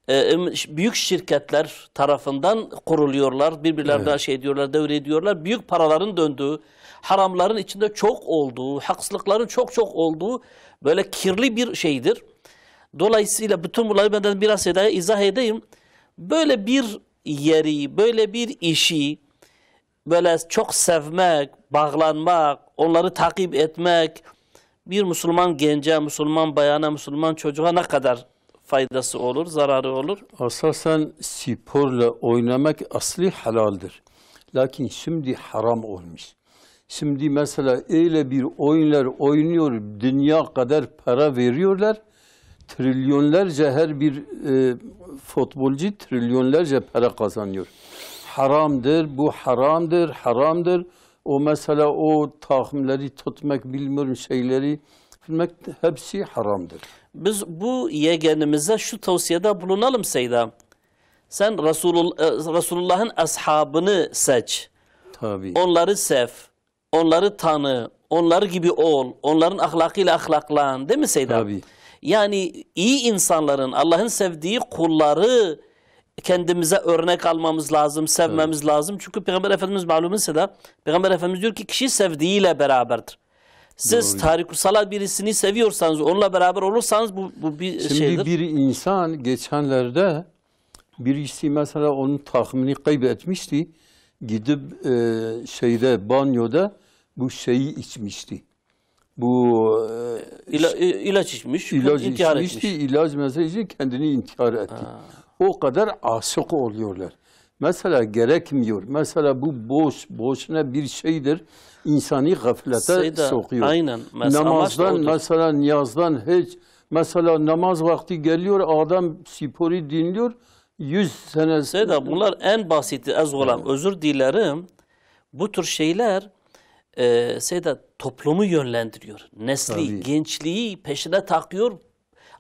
e, em, ş-, büyük şirketler tarafından kuruluyorlar. Birbirlerine Evet. şey diyorlar, devrediyorlar. Büyük paraların döndüğü, haramların içinde çok olduğu, haksızlıkların çok çok olduğu böyle kirli bir şeydir. Dolayısıyla bütün bunları benden biraz Seyda'ya izah edeyim. Böyle bir yeri, böyle bir işi böyle çok sevmek, bağlanmak, onları takip etmek bir Müslüman gence, Müslüman bayana, Müslüman çocuğa ne kadar faydası olur, zararı olur? Asasen sporla oynamak asli helaldir. Lakin şimdi haram olmuş. Şimdi mesela öyle bir oyunlar oynuyor, dünya kadar para veriyorlar. Trilyonlarca her bir, e, futbolcu trilyonlarca para kazanıyor. Haramdır, bu haramdır, haramdır. O mesela o takımları tutmak, bilmiyorum şeyleri bilmek hepsi haramdır. Biz bu yegenimize şu tavsiyede bulunalım Seyda. Sen Resulul-, e, Resulullah'ın ashabını seç. Tabii. Onları sev. Onları tanı, onlar gibi ol, onların ahlakıyla ahlaklan, değil mi Seyda? Tabii. Yani iyi insanların, Allah'ın sevdiği kulları kendimize örnek almamız lazım, sevmemiz Tabii. lazım. Çünkü Peygamber Efendimiz malumunuz Seyda, Peygamber Efendimiz diyor ki kişi sevdiğiyle beraberdir. Siz Doğru. tariku salat birisini seviyorsanız, onunla beraber olursanız bu, bu bir Şimdi şeydir. bir insan geçenlerde birisi mesela onun takımını kaybetmişti. Gidip, e, şeyde, banyoda bu şeyi içmişti. Bu, e, İla-, i-, ilaç içmiş, ilaç intihar içmişti, etmiş. ilaç mesela içti, kendini intihar etti. Ha. O kadar aşık oluyorlar. Mesela gerekmiyor. Mesela bu boş, boşuna bir şeydir. İnsanı gaflete Seyda, sokuyor. aynen. Mes-, amaç da Namazdan, odur. mesela niyazdan hiç, mesela namaz vakti geliyor, adam sporu dinliyor, yüz sene Seyda, bunlar en basiti, ez olam, Evet. özür dilerim. Bu tür şeyler, e, Seyda, toplumu yönlendiriyor. Nesli, Tabii. gençliği peşine takıyor,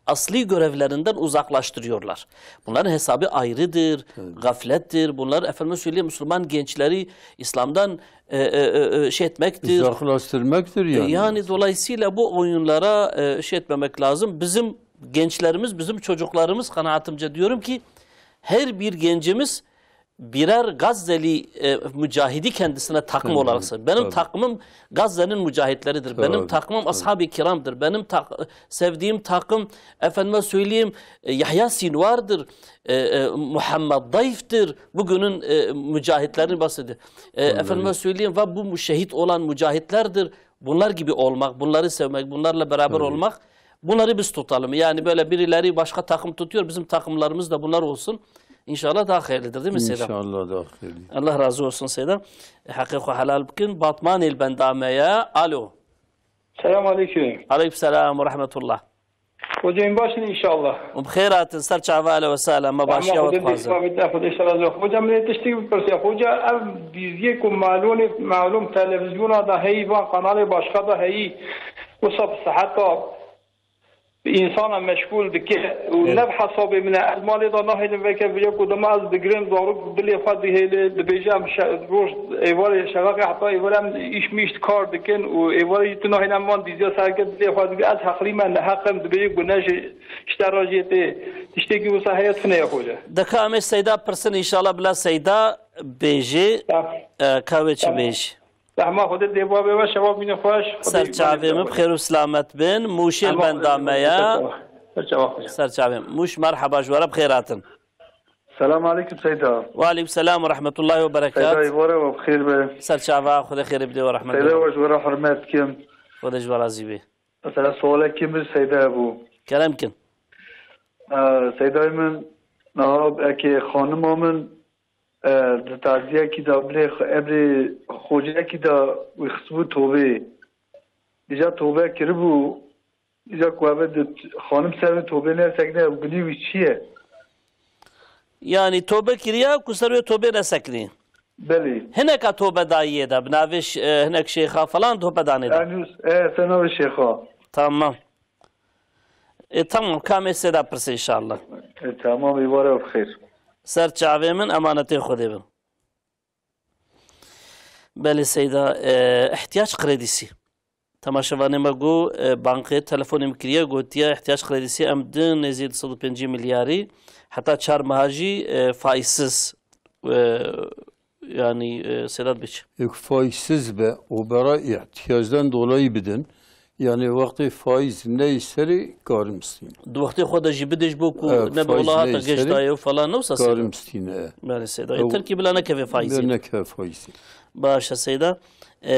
asli görevlerinden uzaklaştırıyorlar. Bunların hesabı ayrıdır, Tabii. gaflettir. Bunlar, efendime söyleyeyim, Müslüman gençleri İslam'dan, e, e, e, e, şey etmektir. Uzaklaştırmaktır E, yani. yani dolayısıyla bu oyunlara, e, şey etmemek lazım. Bizim gençlerimiz, bizim çocuklarımız, kanaatimce diyorum ki her bir gencimiz birer Gazze'li, e, mücahidi kendisine takım Tabii, olarak seçiyor. Benim tabii. takımım Gazze'nin mücahitleridir. Benim Tabii, takımım tabii. Ashab-ı Kiram'dır. Benim tak-, sevdiğim takım, efendime söyleyeyim, e, Yahya Sinvar'dır, e, e, Muhammed Dayf'tir. Bugünün, e, mücahitlerini bahsediyor. E, Vallahi. efendime söyleyeyim, ve bu şehit olan mücahitlerdir. Bunlar gibi olmak, bunları sevmek, bunlarla beraber Tabii. olmak, bunları biz tutalım. Yani böyle birileri başka takım tutuyor, bizim takımlarımız da bunlar olsun. İnşallah daha hayırlıdır, değil mi Seyda? İnşallah daha hayırlı. Allah razı olsun Seyda. E, heqê xwe helal bikin. Batmanê li benda me ye. Alo. Selam aleyküm. Aleyküm selam ve rahmetullah. Hocam baş in inşallah. Bi xêr hatin, ser çava, ehlen ve sehlen. Me başiya we dixwazin. Hocam, min ê tiştî bipirsiya. Hoca, ev dîziyê ku malûnê, malûm televizyona da heyî, van kanalê başka da heyî, wisa bi seheta bi însana meşgûl dike û Evet. ne bi hesabê min e. Ez malê de nahêlim veke vêya ku dema ez digirim, zarok dilê xwe dihêle, dibêje em şe-, roj êvarê şeveqê heta êvarê em îş mîş kar dikin û êvarê jî tu nahêle em van dîziya serke dilê xwe dike. Ez heqlî me neheq im, dibêje ku ne ji, ji te re jê tê. Tiştekî wisa heye tune ye hoca. Deka em ê Seyda pirsin, înşallah bila Seyda bêjê, Tamam. e, ka wê çi Tamam. bêjî. Rehma Xwedê dê babê we şeva bîne xweş. Ser çavê min, bi xêr û selamet bin. Mûşê li benda me ye. Ser çava xwe. Ser çavê. Mûş, merheba, ji we re bi xêr hatin. Selam aleykum Seyda. Ve aleykum selam ve rahmetullahi ve berekat. Seyda, îvare we bi xêr be. Ser çava, Xwedê xêrê bide we, rehmet Seyda, bide. We ji we re hurmet dikim. Xwedê ji we razî be. Mesela sualekî min Seyda bû. Kerem kin. Ee, Seydayê min, niha eke xanima min, e, di taziyekî de bilê xwe-, emrê xoceyekî de wî xistibû tobê. Dîca tobe kiribû, dîca ku eve di t-, xanim ser wê tobê nesekine, ew gunî wî çi ye? Yanî tobe kiriya ku ser wê tobê nesekinî. Belê. Hineka tobe dayiyê de, bi navê ş-, e, hinek şêxa falan tobe danê de. Yanî, e, ser navê şêxa. Tamam. E, tamam, kamê sê de pirse inşallah. E, tamam, îvare bi xêr. Ser çavê min, emanetê Xwedê bin. Belê Seyda, e, ihtiyaç kredisi. Temaşevanê me got, e, bankê telefonê min kiriye, gotiye ihtiyaç kredisi em din nêzî du sed û pêncî milyarî, heta çar meha jî, e, faîzsiz, e, yanî, e, Sedat Bey. Êk faîzsiz be û bera ihtiyacdan dolayı bidin, yanî wextê faîz neyê serê karim stîn. Di wextê xwe de jî bidê ji bo ku, e, ne bi faîz wela hata neyê serê geştayê û falan, ne wisa Seyda? Karim stîn, e. Belê Seyda. Ew Ê terkî bila nekeve faîzê. Bila nekeve faîzê. Baş e Seyda. E,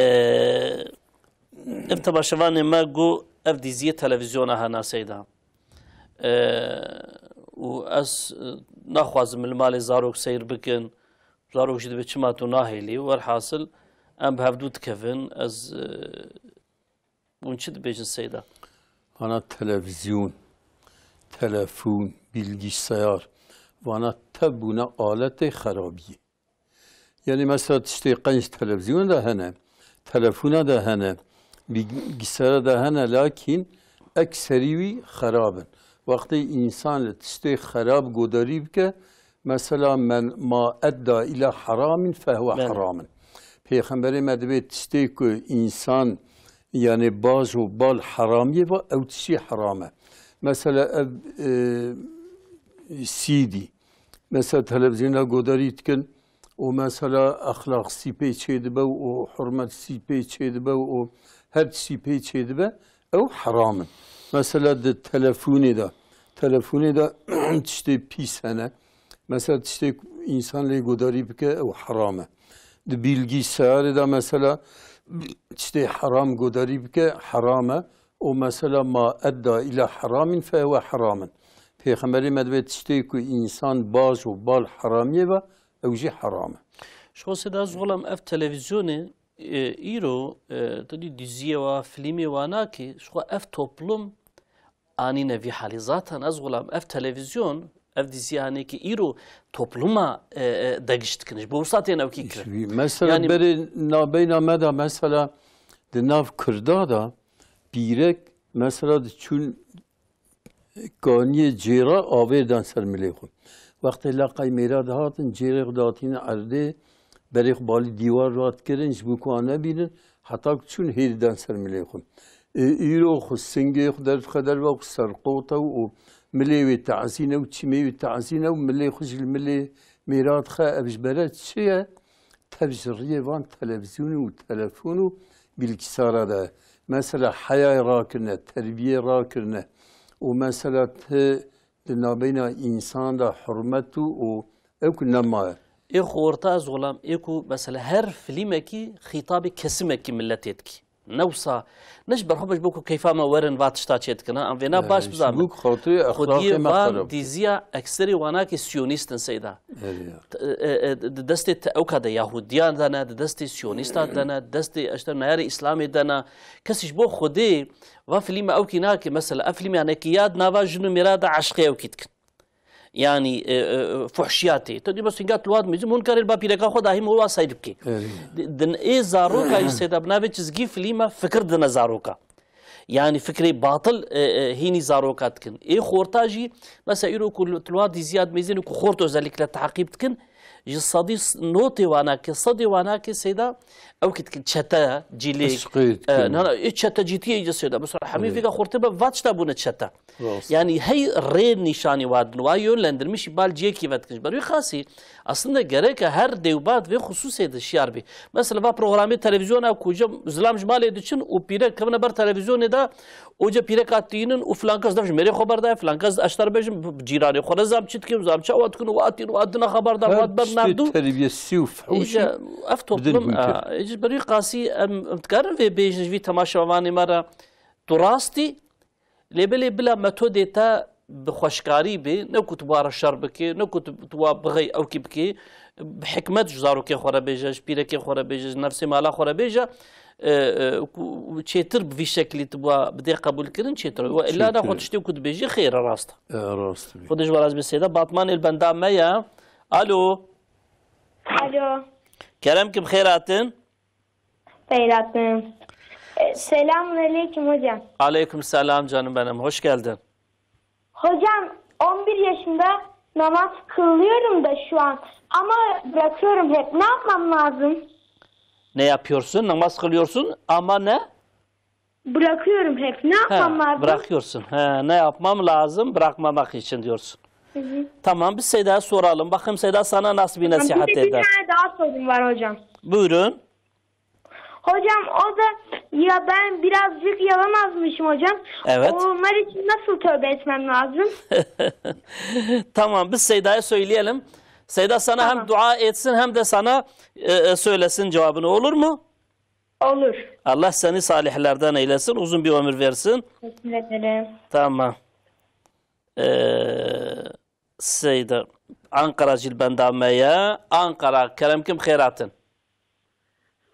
Ev temaşevanê me got, ev dîziyê televizyona hena Seyda. E, û ez, e, naxwazim li malê zarok seyr bikin. Zarok jî dibê çima tu nahêlî. Werhasil, em bi hevdû dikevin. Ez, e, hûn çi dibêjin Seyda? Hana televizyon, telefon, bilgisayar, vana tevbûne aletê xerabiyê. Yanî mesela tiştê qenc televîzyona de hene, telefona de hene, bilgisayara de hene, lakîn ekserî wî xerab in. Wextê însan li tiştê xerab godarî bike, mesela men ma edda îla heramin fehwe Belê. heramin. Pêxemberê me dibê tiştê ku însan, yanî baz û bal heramiyê ve, ew tiştî heram e. Mesela ev, e, C D, mesela televîzyona godarî dikin û mesela exlaqsî pê çêdibe û hurmetsî pê çêdibe û her tiştî pê çêdibe, ew heram in. Mesela di telefonê de, telefonê de tiştê pîs hene. Mesela tiştê însan lê godarî bike, ew heram e. Di bilgisayarê de mesela tiştê heram godarî bike, heram e. Û mesela ma edda îla heramin fehwe heramin. Pêxemberê me dibê tiştê ku însan baz û bal heramiyê ve, ew jî heram e. Ji xwe Seyda, ez xulam ev televîzyonê, e, îro, e, tu dî diziyê wa, filmê wa nakê, ji xwe ev toplum anîne vî halî. Zaten ez xulam ev televîzyon, ev diziyanê ki îro topluma, e, e, degiş dikin. Ji bo wisa tên ew kî kirin. Mesela Yanî berê nabeyna me de mesela di nav Kurda de pîrek mesela diçûn kaniyê cêra avêr dan ser milê xwe. Wextê laqay mêra dihatin, cêrê xwe dihatînin erdê, berê xwe balî dîwar radikirin, ji bo ku an nebînin, heta ku çûn hêdî dan ser milê xwe. Ê, îro xwe singê xwe derdixwe derve ku serqot e û milê wê tazîn e û çimê wê tazîn e û milê xwe ji li milê mêra dixe, ev ji bere çi ye? Tev ji riyê van televîzyonê û telefon û bilgisara de. Mesela heyayê rakirine, terbiyê rakirine û mesela ti di nabeyna însan de hurmet û, û ew ku nemaye. Ê xorta ez xulam, ê ku mesela her filmekî xîtabê kesimekî milletê dikî. Ne wisa, ne ji ber xwe, ji bo ku keyfa me werin va tişta çê dikine, em vêna Ya, baş ji bizanin. Bo ku xatirê Xwediyê exlaqê me van xerab. Dîziya ekserê wanakê siyonîst in Seyda. Erê ya. T-, e, e, di destê te-, ewka de Yahudiyan de ne, di destê siyonîsta de ne, di destê eşter neyarê Îslamê de ne. Kesî ji bo Xwedê va filîme ewkî nake. Mesela ev filîme yanekî ya di nava jin û mêra de eşqê ewkî dikin. Yanî, e, e, fuhşiyatê. Tu dî bes hinga tu wad mizim, hûn karê li ba pîreka xwe dahî min wa seyr bikê. Erê. Di-, din ê zaroka jî Seyda bi navê çizgî filîme fikir dine zaroka. Yanî fikrê batil, e, e, hînî zaroka dikin. Ê xorta jî, mesela îro ku li, tu li wa dîziya dimêzin ku xort özellikle teqîb dikin, ji sedî s-, notê wana ke, sedê wana ke Seyda, ew ki dikin çete, cîlê, Eşqê dikin. E, na, na, ê çetecîtiyê jî Seyda. Mesela hemî Erê. Vêga xortê be vat tişta bûne çete. Rast. Yanî hey rê nîşanî wa din, wa yönlendirmişî bal ciyekî ve dikin. Ji ber wî xasî, aslında gereke her dewbat vê xusûsê de şiyar bî. Mesela va programê televizyona ku ji, zilam ji malê diçin û pîrek kevine ber televizyonê de Oca pîreka tînin û filan kes dev ji mêrê xwe berdaye, filan kes ez te re bêjim, bi cîranê xwe re zam çi dikin, zam çawa dikin, û atin û atina xeber da, Her xwe ber tiştê navdû. terbiyesî û fehûşî Îca ev bidin toplum, hûn kir. a, îca berî qasî em, em dikarin vê bêjin ji vî temaşevanê me re, tu rastî, lê belê bila metodê te bi xweşkarî bê, ne ku tu bi wa re şer bikê, ne ku tu, tu wa bixey ewkî bikê, bi hikmet ji zarokê xwe re bêje, ji pîrekê xwe re bêje, ji nefsê mala xwe re bêje, e, e, ku çêtir bi vî şeklî tu bi wa bidê qebûlkirin çêtir. We illa ne xwe Çêtir. tiştê ku dibêjî xêr e, rast e. E, rast bî. Xwedê ji we razî be Seyda. Batmanê li benda me ye. Alo. Alo. Kerem kim xêr hatin. Seyda Hanım. E, selamun aleyküm hocam. Aleyküm selam canım benim. Hoş geldin. Hocam, on bir yaşında, namaz kılıyorum da şu an ama bırakıyorum hep. Ne yapmam lazım? Ne yapıyorsun? Namaz kılıyorsun ama ne? Bırakıyorum hep. Ne yapmam Ha, lazım? bırakıyorsun. Ha, ne yapmam lazım? Bırakmamak için diyorsun. Hı hı. Tamam, biz Seyda'ya soralım. Bakın Seyda sana nasıl bir Tamam, bir de nasihat bir eder. tane daha sorum var hocam. Buyurun. Hocam, o da, ya ben birazcık yalan atmışım hocam. Evet. Onlar için nasıl tövbe etmem lazım? Tamam, biz Seyda'ya söyleyelim. Seyda sana hem Tamam. dua etsin hem de sana e, e, söylesin cevabını, olur mu? Olur. Allah seni salihlerden eylesin, uzun bir ömür versin. Teşekkür ederim. Tamam. Ee, Seyda, Ankara jî li benda me ye. Ankara, kerem kim xêr hatin.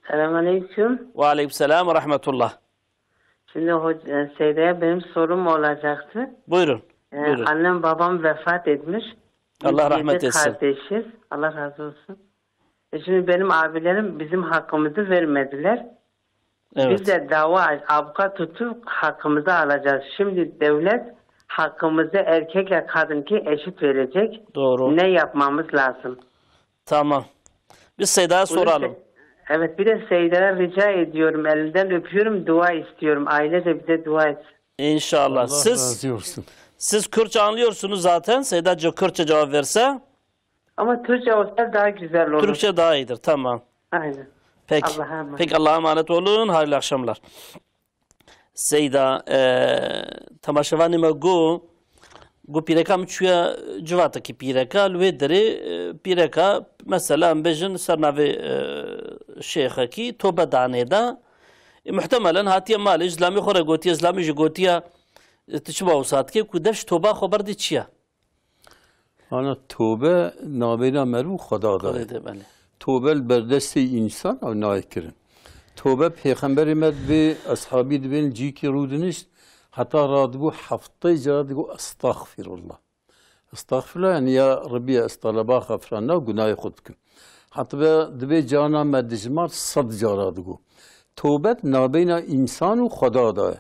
Selamünaleyküm. Ve aleyküm selam ve rahmetullah. Şimdi hoc-, e, Seyda'ya benim sorum olacaktı. Buyurun, E, buyurun. Annem babam vefat etmiş. Biz Allah rahmet yedi etsin. kardeşiz. Allah razı olsun. E, şimdi benim abilerim bizim hakkımızı vermediler. Evet. Biz de dava, avukat tutup hakkımızı alacağız. Şimdi devlet hakkımızı erkekle kadınki eşit verecek. Doğru. Ne yapmamız lazım? Tamam. Biz Seyda'ya Bunu soralım. Se-, evet, bir de Seyda'ya rica ediyorum, elinden öpüyorum, dua istiyorum. Aile de bize dua etsin. İnşallah. Allah Siz, razı olsun. siz Kürtçe anlıyorsunuz zaten. Seyda ce-, Kürtçe cevap verse. Ama Türkçe olsa daha güzel olur. Türkçe daha iyidir. Tamam. Aynen. Peki. Allah'a emanet. Peki, Allah'a emanet olun. Hayırlı akşamlar. Seyda, e, temaşevanê me got, got pîreka min çûye civatekî pîreka, li wê derê, e, pîreka, mesela, em bêjin ser navê, e, şêxekî, tobe danê de. E, muhtemelen hatiye malê, ji zilamê xwe re gotiye, zilamê jî gotiye, e, tu çima wisa dikê, ku dev ji toba xwe berdê çi ye? Ana tobe nabêna meriv û Xweda de ye. Xwedê de, belê. Tobe li ber destê însan ew nayê kirin. Tobe pêxemberê me dibê, eshabî dibên cîkî rûdinişt, heta radibû heftê cara digot, "Estexfirullah." Estexfirullah, yani ya Rebbi, ez teleba xefiranina gunahê xwe dikim. Hetibe dibê carna me dijmar sed cara digot. Tobet nabeyna însan û Xweda de ye.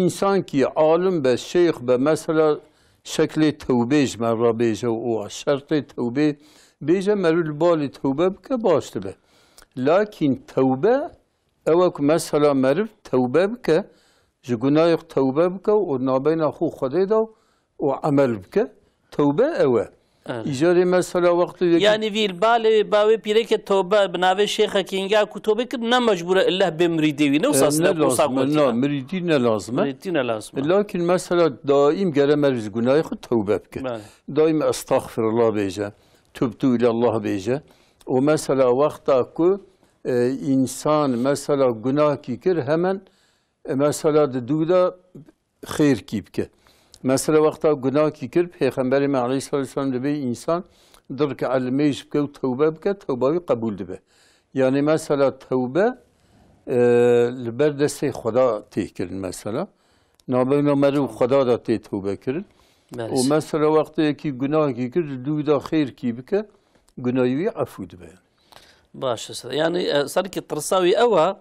Însan kî alim be, şêx be, mesela şeklê tewbê ji me re bêje û şertê tewbê bêje, meriv li balê tewbe bike, baş dibe. Lakîn tewbe ew e ku mesela meriv tewbe bike, ji gunahê xwe tewbe bike û nabeyna xwe û Xwedê de û emel bike. Tewbe ew e. Evet. Îcarê mesela wextê yekî Yani vî li balê bawê pîrekê tobe bi navê şêxekî hingî ku tobe kir, ne mecbûr e illeh bê mirîdê wî. Ne wisa E, ne sibep wisa lazim e, gotiye. Na, mirîdî ne lazim e. Mirîdî ne lazim e. Lakin mesela daîm gere meriv ji gunahê xwe tewbe bike. Belê. Daîm estexfirullah bêje. Tubtu ilallah bêje. Û mesela wexta ku, e, însan mesela gunahkî kir, hemen E, mesela di dû de xêrkî bike. Mesela wexta gunahkî kir, Pêxemberê me aleyhissalatu vesselam dibê însan du rik'e nimêj bike û tewbe bike, tewba wî qebûl dibe. Yani mesela tewbe, e, li ber destê Xweda tê kirin mesela. Nabeyna meriv û Xweda de tê tewbe kirin. Belê. Û mesela wextê yekî gunahkî kir, di dû de xêrkî bike, gunahî wî efû dibe. Baş e. Yani, e, serkî tirsa wî ew e,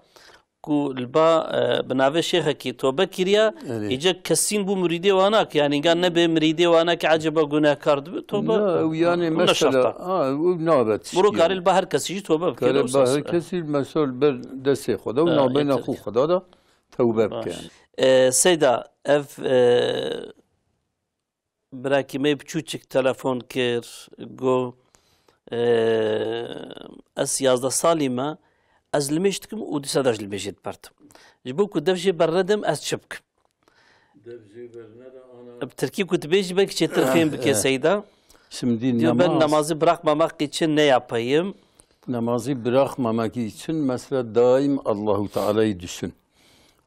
ku li ba, e, bi navê şêxekî tobe kiriye, Erê. îce kesîn bû mirîdê wana ki, yani, ga nebe mirîdê wana ki, eceba gunehkar dibe, tobe. Na, ew yani Bû ne mesela, şerta. ha, ew nabe Miro tiştî. karê li ba her kesî jî tobe bike, Karê ne ba wisa her sibep. kesî mesela ber destê Xweda û Ha, nabeyna yeter xwe ki. Xweda da tewbe bike Baş. yani. E, Seyda, ev, e, Birakî me biçûçik telefon kir, got, "Eee, ez yazdeh salî me, ez limêj dikim û dîsa de ji limêjê dipertim. Ji bo ku dev jê bernedim, ez çi bikim?" Bi tirkî ku dibêjî belkî çêtir fêm bike Seyda. Şimdi diyor, ben namazı bırakmamak için ne yapayım? Namazı bırakmamak için mesela daim Allahu Teala'yı düşün.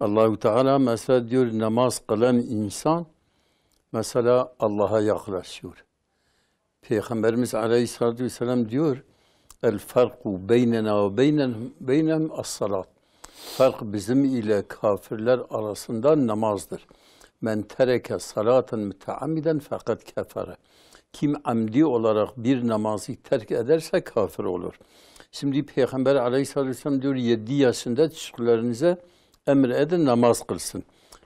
Allahu Teala mesela diyor namaz kılan insan mesela Allah'a yaklaşıyor. Peygamberimiz aleyhissalatu vesselam diyor, "El farku beynena ve beynen-, beynehum as-salat." Fark bizim ile kafirler arasında namazdır. "Men tereke salaten müteammiden fakat kefere." Kim amdi olarak bir namazı terk ederse kafir olur. Şimdi Peygamber aleyhissalatu vesselam diyor, "Yedi yaşında çocuklarınıza emir edin namaz kılsın."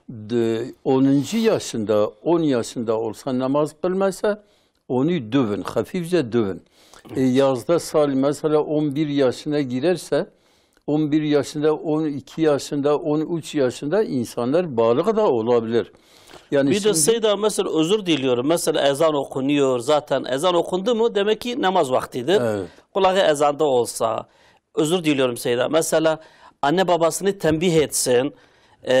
De, onuncu yaşında, on yaşında olsa namaz kılmasa, onu dövün, hafifçe dövün. E, yazda sal mesela on bir yaşına girerse, on bir yaşında, on iki yaşında, on üç yaşında insanlar balık da olabilir. Yani Bir de şimdi Seyda, mesela özür diliyorum. Mesela ezan okunuyor zaten. Ezan okundu mu demek ki namaz vaktidir. Evet. Kulağı ezanda olsa. Özür diliyorum Seyda. Mesela anne babasını tembih etsin. E,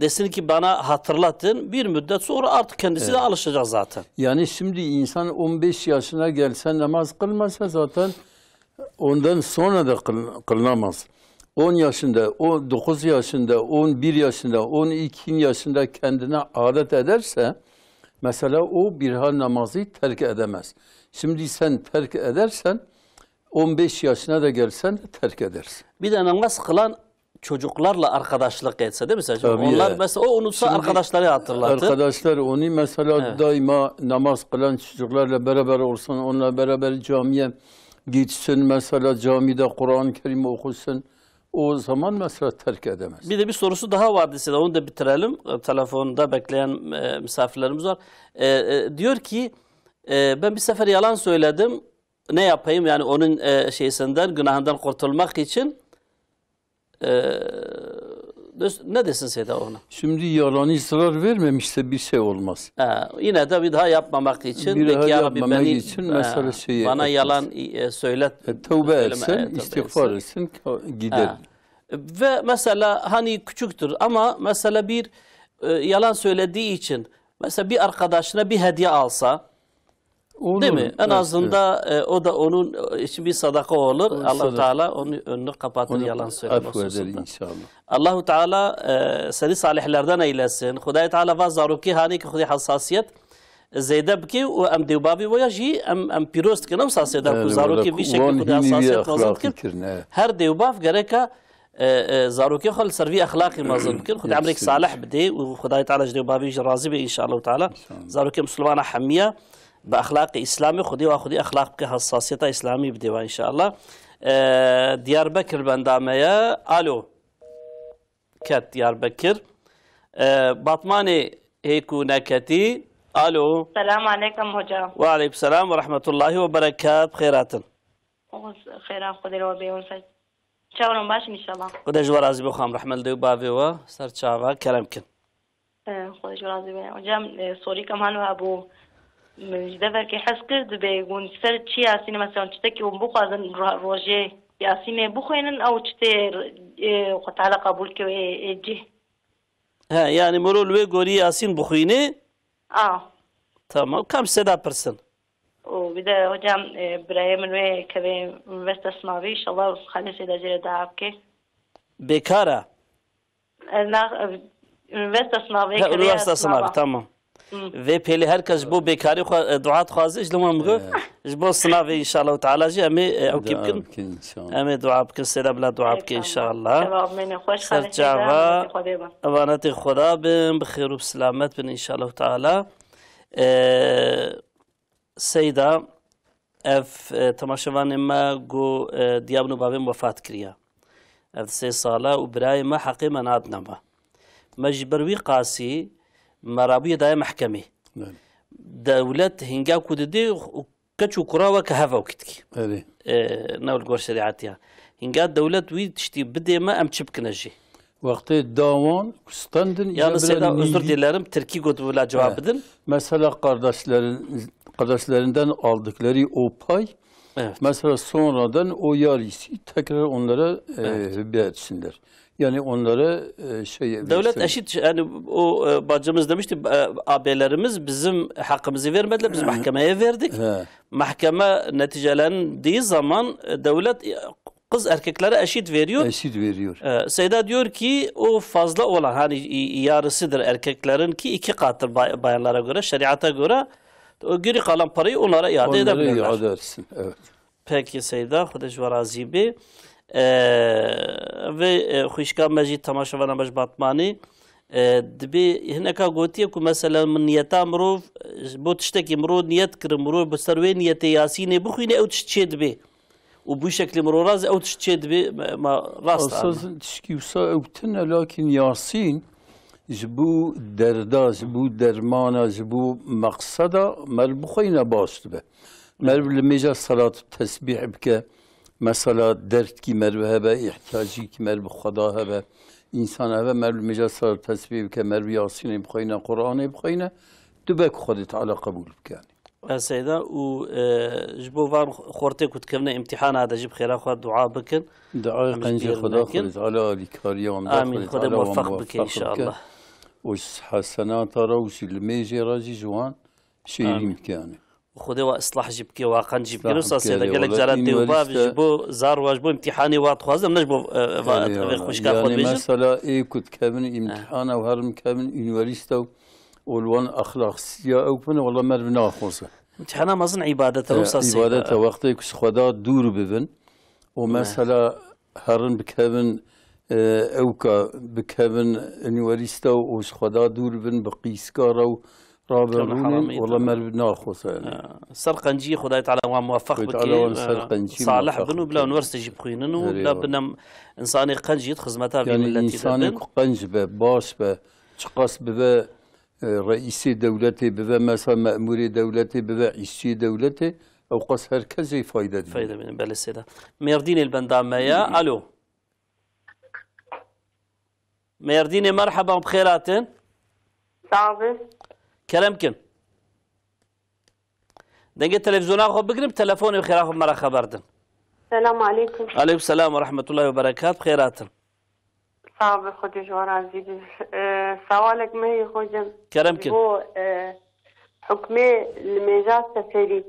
desin ki bana hatırlatın. Bir müddet sonra artık kendisi de Evet. alışacak zaten. Yani şimdi insan on beş yaşına gelse namaz kılmasa zaten ondan sonra da kıl-, kılınamaz. On yaşında, on dokuz yaşında, on bir yaşında, on iki yaşında kendine adet ederse mesela o bir hal namazı terk edemez. Şimdi sen terk edersen on beş yaşına da gelsen de terk edersin. Bir de namaz kılan çocuklarla arkadaşlık etse, değil mi Selçuk? Tabii Onlar ya. mesela o unutsa Şimdi arkadaşları hatırlatır. Arkadaşlar onu mesela Evet. daima namaz kılan çocuklarla beraber olsun, onunla beraber camiye gitsin, mesela camide Kur'an-ı Kerim okusun. O zaman mesela terk edemez. Bir de bir sorusu daha vardı size, onu da bitirelim. E, telefonda bekleyen e, misafirlerimiz var. E, e, diyor ki, e, ben bir sefer yalan söyledim. Ne yapayım yani onun e, şeysinden, günahından kurtulmak için? E, ne, ne desin Seyda ona? Şimdi yalanı zarar vermemişse bir şey olmaz. Ha, yine de bir daha yapmamak için, Bir belki daha ya Rabbi yapmamak beni, için e, mesela şey bana etmez. yalan e, söylet, E, tövbe söyleme, etsin, e, tövbe istiğfar etsin. etsin, ka- gider. Ha. Ve mesela hani küçüktür ama mesela bir e, yalan söylediği için mesela bir arkadaşına bir hediye alsa, Olur. Değil mi? En Evet, azından evet. e, o da onun e, için bir sadaka olur. Olur, Allah sadaka. Teala onun önünü kapatır Onu yalan söyleme affeder hususunda. inşallah. Allahu Teala e, seni salihlerden eylesin. Xwedayê Teala va zarokê hanê ki xwedê hassasiyet zêde bike û em dêwbavê waya jî em, em pîroz dikin. Ew sasê de ku Yani zarokê böyle vî şekilde wan xwedê hînî vî hassasiyet mezin exlaqî dikir. kirine, evet. Her dêwbav gereka e, e, zarokê xwe li ser vî exlaqî mezin bikin. Xwedê emrek Yetiştirmiş. salih bidê û Xwedayê Teala ji dêwbavê jî razî be inşallah Teala. İnşallah. Zarokê Musulmana hemiya bi exlaqê Îslamê Xwedê wa Xwedê exlaq bike, hassasiyeta Îslamî bidê wa inşallah. E, Diyarbekir benda me ye. Alo. Ket Diyarbekir. E, Batmanê hêkû neketî. Alo. Selam aleykum hocam. Ve aleykum selam ve rahmetullahi ve berekat. Xêr hatin. Xêra Xwedê re we bê. Çawa baş inşallah. Xwedê ji we razî be, xwam rehmet li dê û bavê we, ser çava, kerem kin. Eh, Xwedê ji we razî be. Hocam, eh, sorî kam hano hebû. Min ji deverkê hez kir, dibê hûn ser çi Yasînê, mesela çitekî hûn bixwazin ro-, rojê Yasînê bixwînin, ew çitê, eh, Xwe Teala qebûl ke wê ê cih. He, yani miro li wê gorî Yasîn bixwînê? A. Tamam. Kam seda pirsin? Û bir de hocam, e, birayê min wê kevê üniversite sınavı, inşallah xalê sêda jê re dua bike. Bêkar e? E, na, e, üniversite sınavı, Ha, kevê üniversite sınavı, sınava. Tamam. Hı. Vê pêlê her kes ji bo bêkarî xwe, e, dua dixwaze, ji li wan bigir. Evet. Ji bo sınavê inşallah Teala jî em ê, e, ew kê Dua bikin. bikin inşallah. Em ê dua bikin, sêda bila dua Ê, bikin tamam. inşallah. Cevabê min xweş Ser xalê çava, sêda, emanetê Xwedê bin. emanetê Xweda bin, bi xêr û bi silamet bin inşallah Teala. E, Seyda, ev, e, temaşevanê me got, e, diya min û bavê min wefat kiriye. Ev sê sal e û birayê me heqê me nadine me. Me ji ber wî qasî me rabûye daye mehkemê. Belê. Dewlet hinga ku didê û keç û kura weke hev ew kî dikî. Belê. E, ne li gor şerîetiya. Hinga dewlet wî tiştî bidê me, em çi bikine jî? Wextê dawan ku standin, Yalnız Seyda, özür dilerim, Tirkî got bila cevap He. bidin. Mesela kardeşlerin, kardeşlerinden aldıkları o pay Evet. Mesela sonradan o yarısı tekrar onlara, e, Evet. hediye etsinler. Yani onlara, e, şey Devlet versin. eşit, yani o, e, bacımız demişti, e, abilerimiz bizim hakkımızı vermediler, biz mahkemeye verdik. He. Mahkeme neticelendiği zaman, e, devlet, e, kız erkeklere eşit veriyor. Eşit veriyor. E, Seyda diyor ki o fazla olan, hani, y-, yarısıdır erkeklerin ki iki kattır bay-, bayanlara göre, şeriata göre, o geri kalan parayı onlara iade Onlara edebilirler. iade etsin, evet. Peki Seyda, Xwedê ji we razî bê. E, vê, e, xwişka me jî, temaşevana me ji Batmanê, e, dibê hineka gotiye ku mesela min niyeta mirov, e, ji bo tiştekî mirov niyet kirin, mirov bi ser wê niyetê Yasînê bixwîne, ew tişt çê dibê. Û bu şeklî mirov raz ew tişt çê dibê, me, me rast Esas anî. Tişkî wisa ew tune, lakin Yasîn ji bo derda, ji bo dermana, ji bo meqseda meriv bi xwe yine baş dibe. Meriv li mêja selat tesbîh bike, mesela derdkî meriv hebe, îhtiyacîkî meriv bi Xweda hebe, însan hebe, meriv li mêja selat tesbîh bike, meriv Yasînê bixweyne, Quranê bixweyne, dibe ku Xwedê Teala qebûl bike. E, Seyda, û, e, ji bo van xortê ku dikevine îmtîhana de jî bi xêra xwe dua bikin. Duayê Em ji qencê bîr Xweda, nekin. Xwedê Teala alîkariya wan be, Amîn. Xwedê Xwedê Teala wan muweffaq bike muweffaq bike. inşallah. Û ji hesenata re û ji limêjê re jî ji wan şêrîn Amîn. bike yani. Xwedê wa islah jî bike, wa qenc jî bike. Islah Wisa bike, Seyda, gelek wala caran tê û bav ünîversite ji bo zar wa, ji bo îmtîhanê wa dixwazin, ne ji bo, e, va-, Erê vê wala. xwişka xwe Yani dibêjin. mesela ê ku dikevin Eh. îmtîhana û herin bikevin ünîversite û û li wan exlaqsiya ew bine, wela meriv naxwaze. Îmtîhana mezin îbadet e, E, wisa Seyda. îbadet e, wextê ku ji Xweda dûr bibin û Ne. mesela herin bikevin, e, ewka bikevin unîwersîte û ji Xweda dûr bin, bi qîska re û rabe Kevin rûnên, heramî wela de. meriv naxwaze yani. E, ser qenciyê Xwedayê Teala wan muweffeq Xwedê bike, Teala wan ser e, qenciyê salih muweffeq bin û bila bike. unîwersîte jî bixwînin û Erê bila wala. binem insanê qenc yît, xizmeta vî Yani miletî insanê bibin. ku qenc be, baş be, çiqas bibe, e, reîsê dewletê bibe, mesela memûrê dewletê bibe, îşçiyê dewletê, ew qas her kesê fayde dibîne. Fayde bîne, belê Seyda. Mêrdînê li benda me ye. Alo. Mêrdînê merheba, bi xêr hatin. Sağ olun. Kerem kin. Dengê televîzyona xwe bigirin, bi telefonê bi xêra xwe me re xeber din. Selamun aleyküm. Aleyküm selam ve rahmetullahi ve berekat. Bi xêr hatin. Sağ ol, Xwedê ji we razî be. Ee, sewalek me heye hocam. Kerem kin. Bo, e, hukmê li mêja seferî.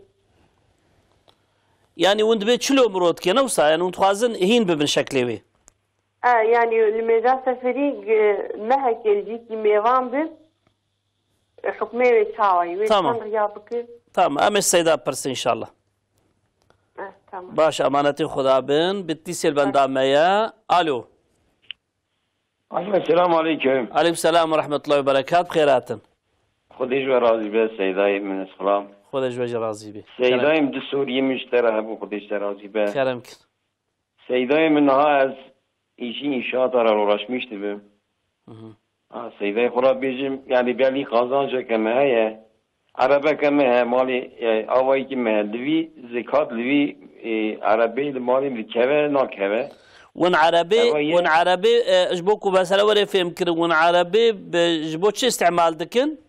Yani hûn dibê çilo mirov dike, ne wisa? Yani hûn dixwazin hîn bibin şeklê wê. E, yani li mêja seferî, e, mehekê li cîkî mêvan bi. E, hukmê wê çawa ye? Wê Tamam. çend riya bike? Tamam, em ê Seyda pirsin inşallah. Eh, tamam. Baş, emanetê Xweda bin. Bittîsê li benda me ye. Alo. Alo, selamun aleyküm. Aleyküm selam ve rahmetullahi ve berekat. Bi xêr hatin. Xwedê ji we razî be, Seydayê min, selam. Xwedê ji we jî razî be. Seydayê min, du soriyê min ji te re hebû, Xwedê ji te razî be. Kerem kin. Seydayê min, niha ez îşî înşaata re uğraşmış dibim. Hı hı. Ha, Seydayê xwe re bêjim, yani belî qazanceke me heye. Erebeke me heye, malê, e, avayekî me heye. Li vî zekat, li vî, e, erebeyê li malê dikeve, nakeve? Win erebê, Ewa ye. win erebê, e, ji bo ku mesela were fêhm kirin, win erebê bi, ji bo çi îstîmal dikin?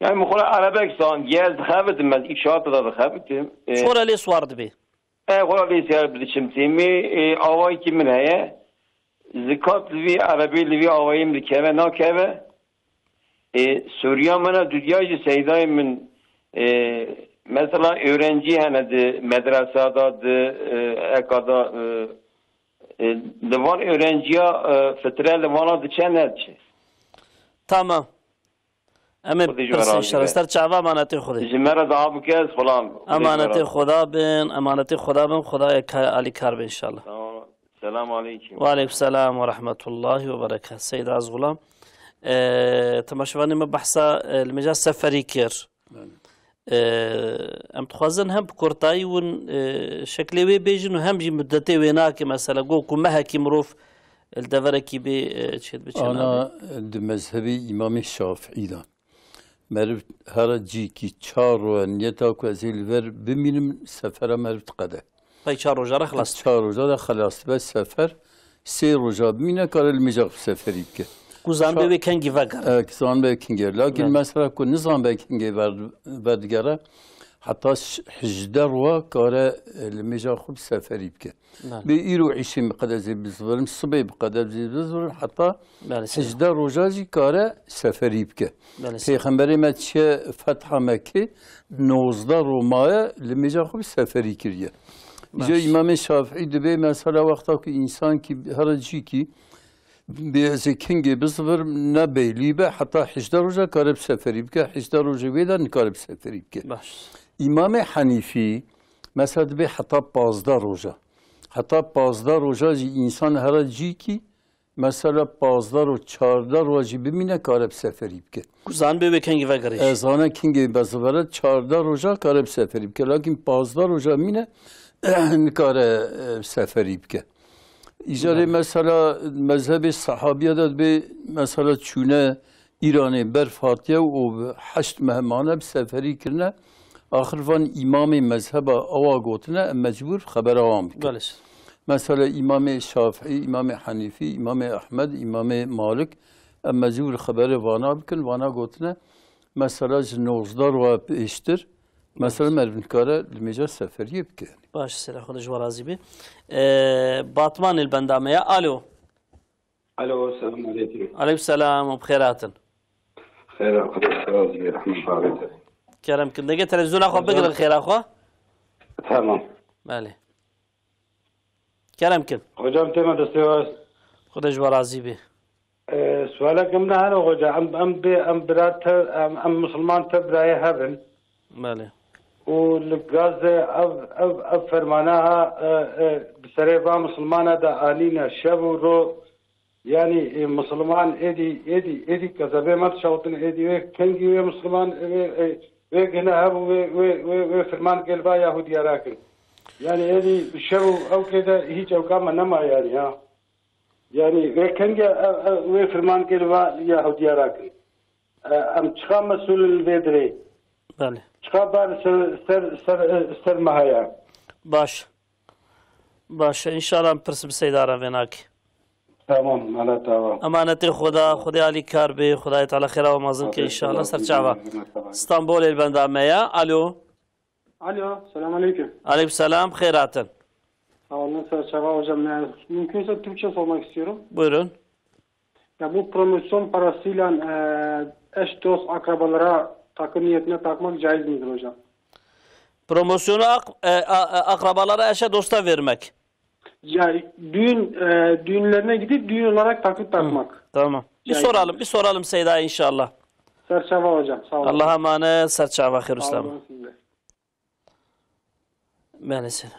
Yani min xwe re erebek zandiye, ez dixebitim, ez înşaata de dixebitim. E, Çora lê swar dibê? E, xwe lê ser bidiçim têmê, e, avayekî min heye. Zikat li vî erebê, li vî avayî min dikeve, nakeve. E, Sûriya me ne dudiya jî Seydayê min, e, mesela öğrenci hene di medresa da, di, e, eka da, e, e, li van öğrenciya, e, fitre li vana diçe, nediçe? Tamam. Em ê Xwedê ji we pirsin razî inşallah. be. Ser çava, emanetê Xwedê. Ji me re dua bike, ez xulam. Xwedê ji we Emanetê razî be. Xweda bin, emanetê Xweda bin, Xwedayê ka-, alîkar be inşallah. Tamam. Selamun aleyküm. Ve aleyküm selam ve rahmetullahi ve berekat. Seyda ez xulam. Ee, temaşevanê me behsa, e, li mêja seferî kir. Belê. Ee, em dixwazin hem bi kurtayî win, e, şeklê wê bêjin û hem jî muddetê wê nake, mesela, go ku mehekî mirov li deverekî bê, e, çêdibe, çênabe. Ana, e, di mezhebê Îmamê Şafîî de. Meriv here cîkî çar roje niyeta ku ez ê li vir bimînim, sefera meriv diqede. Pey çar roja re xilas dibe. Çar roja re xilas dibe sefer. Sê roja bimîne kare li mêja xwe seferî bike. Ku zanibê Ça- wê kengî vegere. E, ku zanibê kengî. Lakin Yani. mesela ku nizanibê kengê ver-, verdigere, Heta ş-, hejdeh roja kare, e, li mêja xwe bi seferî bike. Belê. Bê îro îşê miqedesê bizivirin, sibê biqedesê bizivirin, heta Belê, seyda. hejdeh roja jî kare seferî bike. Belê, seyda. Pêxemberê me çiye fetha Mekkê, nozdeh roj maye li mêja xwe bi seferî kiriye. Îca Baş. Îmamê Şafîî dibê mesela wexta ku însankî here cîkî bê ez ê kengê bizivirim, ne beylî be, heta hejdeh roja kare bi seferî bike, hejdeh rojê wê de nikare bi seferî bike. Baş. Îmamê Henîfî, mesela dibê heta pazdeh roja. Heta pazdeh roja jî însan here cîkî, mesela pazdeh roj, çardeh roj jî bimîne kare bi seferî bike. Ku zanibê wê kengî vegerê jî. E, zane kengê bezivere çardeh roja kare bi seferî bike. Lakin pazdeh roja mîne nikare, e, seferî bike. Îcarê Belê. mesela mezhebê sehabiye de dibê mesela çûne Îranê berf hatiye û bi heşt meh mane bi seferî kirine. Axir van îmamê mezheba ewa gotine, em mecbûr xebera wan bikin. Belê. Mesela Îmamê Şafîî, Îmamê Henîfî, Îmamê Ehmed, Îmamê Malik, em mecbûr xeberê vana bikin, vana gotine. Mesela ji nozdeh roja pêştir, mesela meriv nikare li mêja seferiyê bike. Baş, seyda, Xwedê ji we razî be. Ee, Batmanê li benda me ya. Alo. Alo, selam aleyküm. Aleyküm selam û bi xêr hatin. Xêr, Xwedê siraz be, rehmet Xwedê. Kerem kin. Dengê televîzyona xwe Hocam. bigirin xêra xwe. Tamam. Belê. Kerem kin. Hocam, tema destê we. Xwedê ji we razî be. Ee, sualek min hene hoca, em, em bê, em bira te, em, em misilman te birayê hev in. Belê. Û li Gazze ev, ev, ev fermana ha, e, e, bi serê va misilmana de anîne şev û ro, yanî, e, misilman êdî, êdî, êdî kezebê me dişewtin, êdî wê kengî wê misilman, e, wê, e, wê gihne hev û wê, wê, wê, wê firman gel va Yahûdiya rakin. Yanî êdî şev û ewkê de hîç ewka me nema yanî ha. Yanî wê kengê ev, ev, wê firmankê li va Yahudiya rakin. E, em çiqa mesûl in li vê dirê? Belê. Çiqa bar ser, ser, ser, ser me heye? Baş. Baş, înşallah em pirs bi seyda re vê nakê. Tamam, mala tawa. Emanetê Xweda, Xwedê alî kar bê, Xwedayê Teala xêra we mezin ke înşallah. Ser çava. Stanbolê li benda me ya. Alo. Alo, selam aleyküm. Aleyküm selam, xêr hatin. Sağ olun, serçava hocam. Yani, mümkünse Türkçe sormak istiyorum. Buyurun. Ya bu promosyon parasıyla, e, eş dost akrabalara takı niyetine takmak caiz midir hocam? Promosyonu ak-, e, a-, a-, akrabalara, eşe dosta vermek. Yani düğün, e, düğünlerine gidip düğün olarak takı takmak. Tamam. Bir Caiz soralım, midir? Bir soralım Seyda inşallah. Serçava hocam, sağ olun. Allah'a emanet, serçava, xêr û Sağ selamet. Olun siz de. Belê seyda.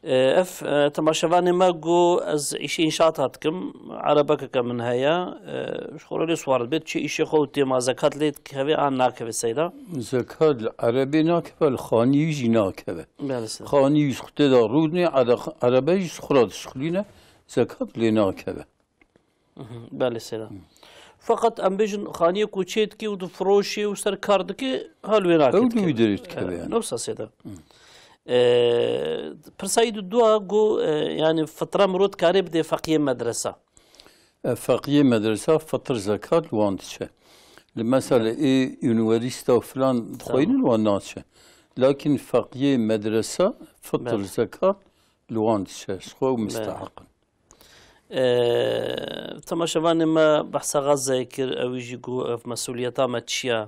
E, ev, e, temaşevanê me got, ez îşê înşaata dikim, erebekeke min heye, e, ji xwe re lê siwar dibe, çi îşê xwe û têma zekat lê dikeve an nakeve seyda? Zekat li erebê nakeve, li xanî jî nakeve. Belê seyda. Xanî jî xwe tê de rûdinê, ere-, erebe jî ji xwe re dişixulîne, zekat lê nakeve. Mhm, belê seyda. Feqet em bêjin xaniyê ku çê dikî û difiroşî û ser kar dikî, hal wê nake. Ew li wî derê dikeve yani. Newsa seyda. Ee, pirsayî di dua got, e, yani fitra mirov dikare bidê feqiyê medresa. E, feqiyê medresa fitr zekat li wan diçe. Li mesela ê unîversîta û filan dixweynin wan naçe. Lakin feqiyê medresa fitr zekat li wan diçe. Ji xwe mistehaq in. Ee, temaşevanê me behsa Xezzeyê kir, ewî jî got, ev mesûliyeta me çi ye?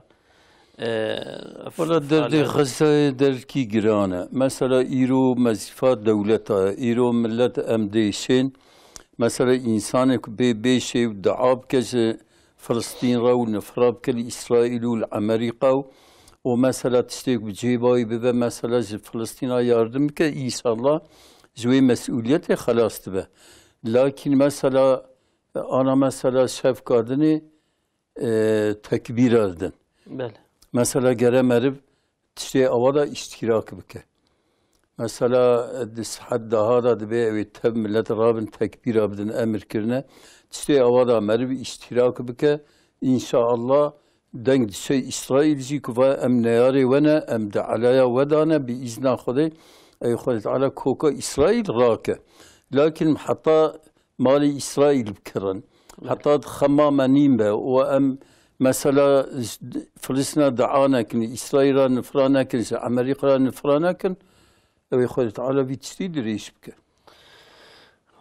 Ee, ev Wala derdê faaliyet- Xezzeyê derdkî giran e. Mesela îro mezîfa dewleta ye. Îro milet em dê şên. Mesela însanek bê bêşê û dua bike ji Filistîn re û nifra bike li Îsraîl û li Emerîka û, û mesela tiştêk bi cêba wî bibe, mesela ji Filistîna yardim bike, înşallah ji wê mesûliyetê xelas dibe. Lakîn mesela, ana mesela şevka dinê, e, tekbîra didin. Belê. Mesela gere meriv tiştê awa da îştîrak bike. Mesela, e, di sihet daha da dibê ew ê tev milet rabin tekbîra bidin emir kirine. Tiştê awa da meriv îştîrak bike. Înşaallah deng diçe Îsraîl jî ku va em neyarê we ne, em di elaya we da ne, bi îzna Xwedê, ey Xwedê Teala koka Îsraîl rake. Lakin heta malê Îsraîl bikirin. Heta xema me nîn be û em Mesela, ji Filistîna dua nekin, Îsraîla nifra nekin, ji Amerîka nifra nekin, ew ê Xwedê Teala vî tiştî dirêj bike.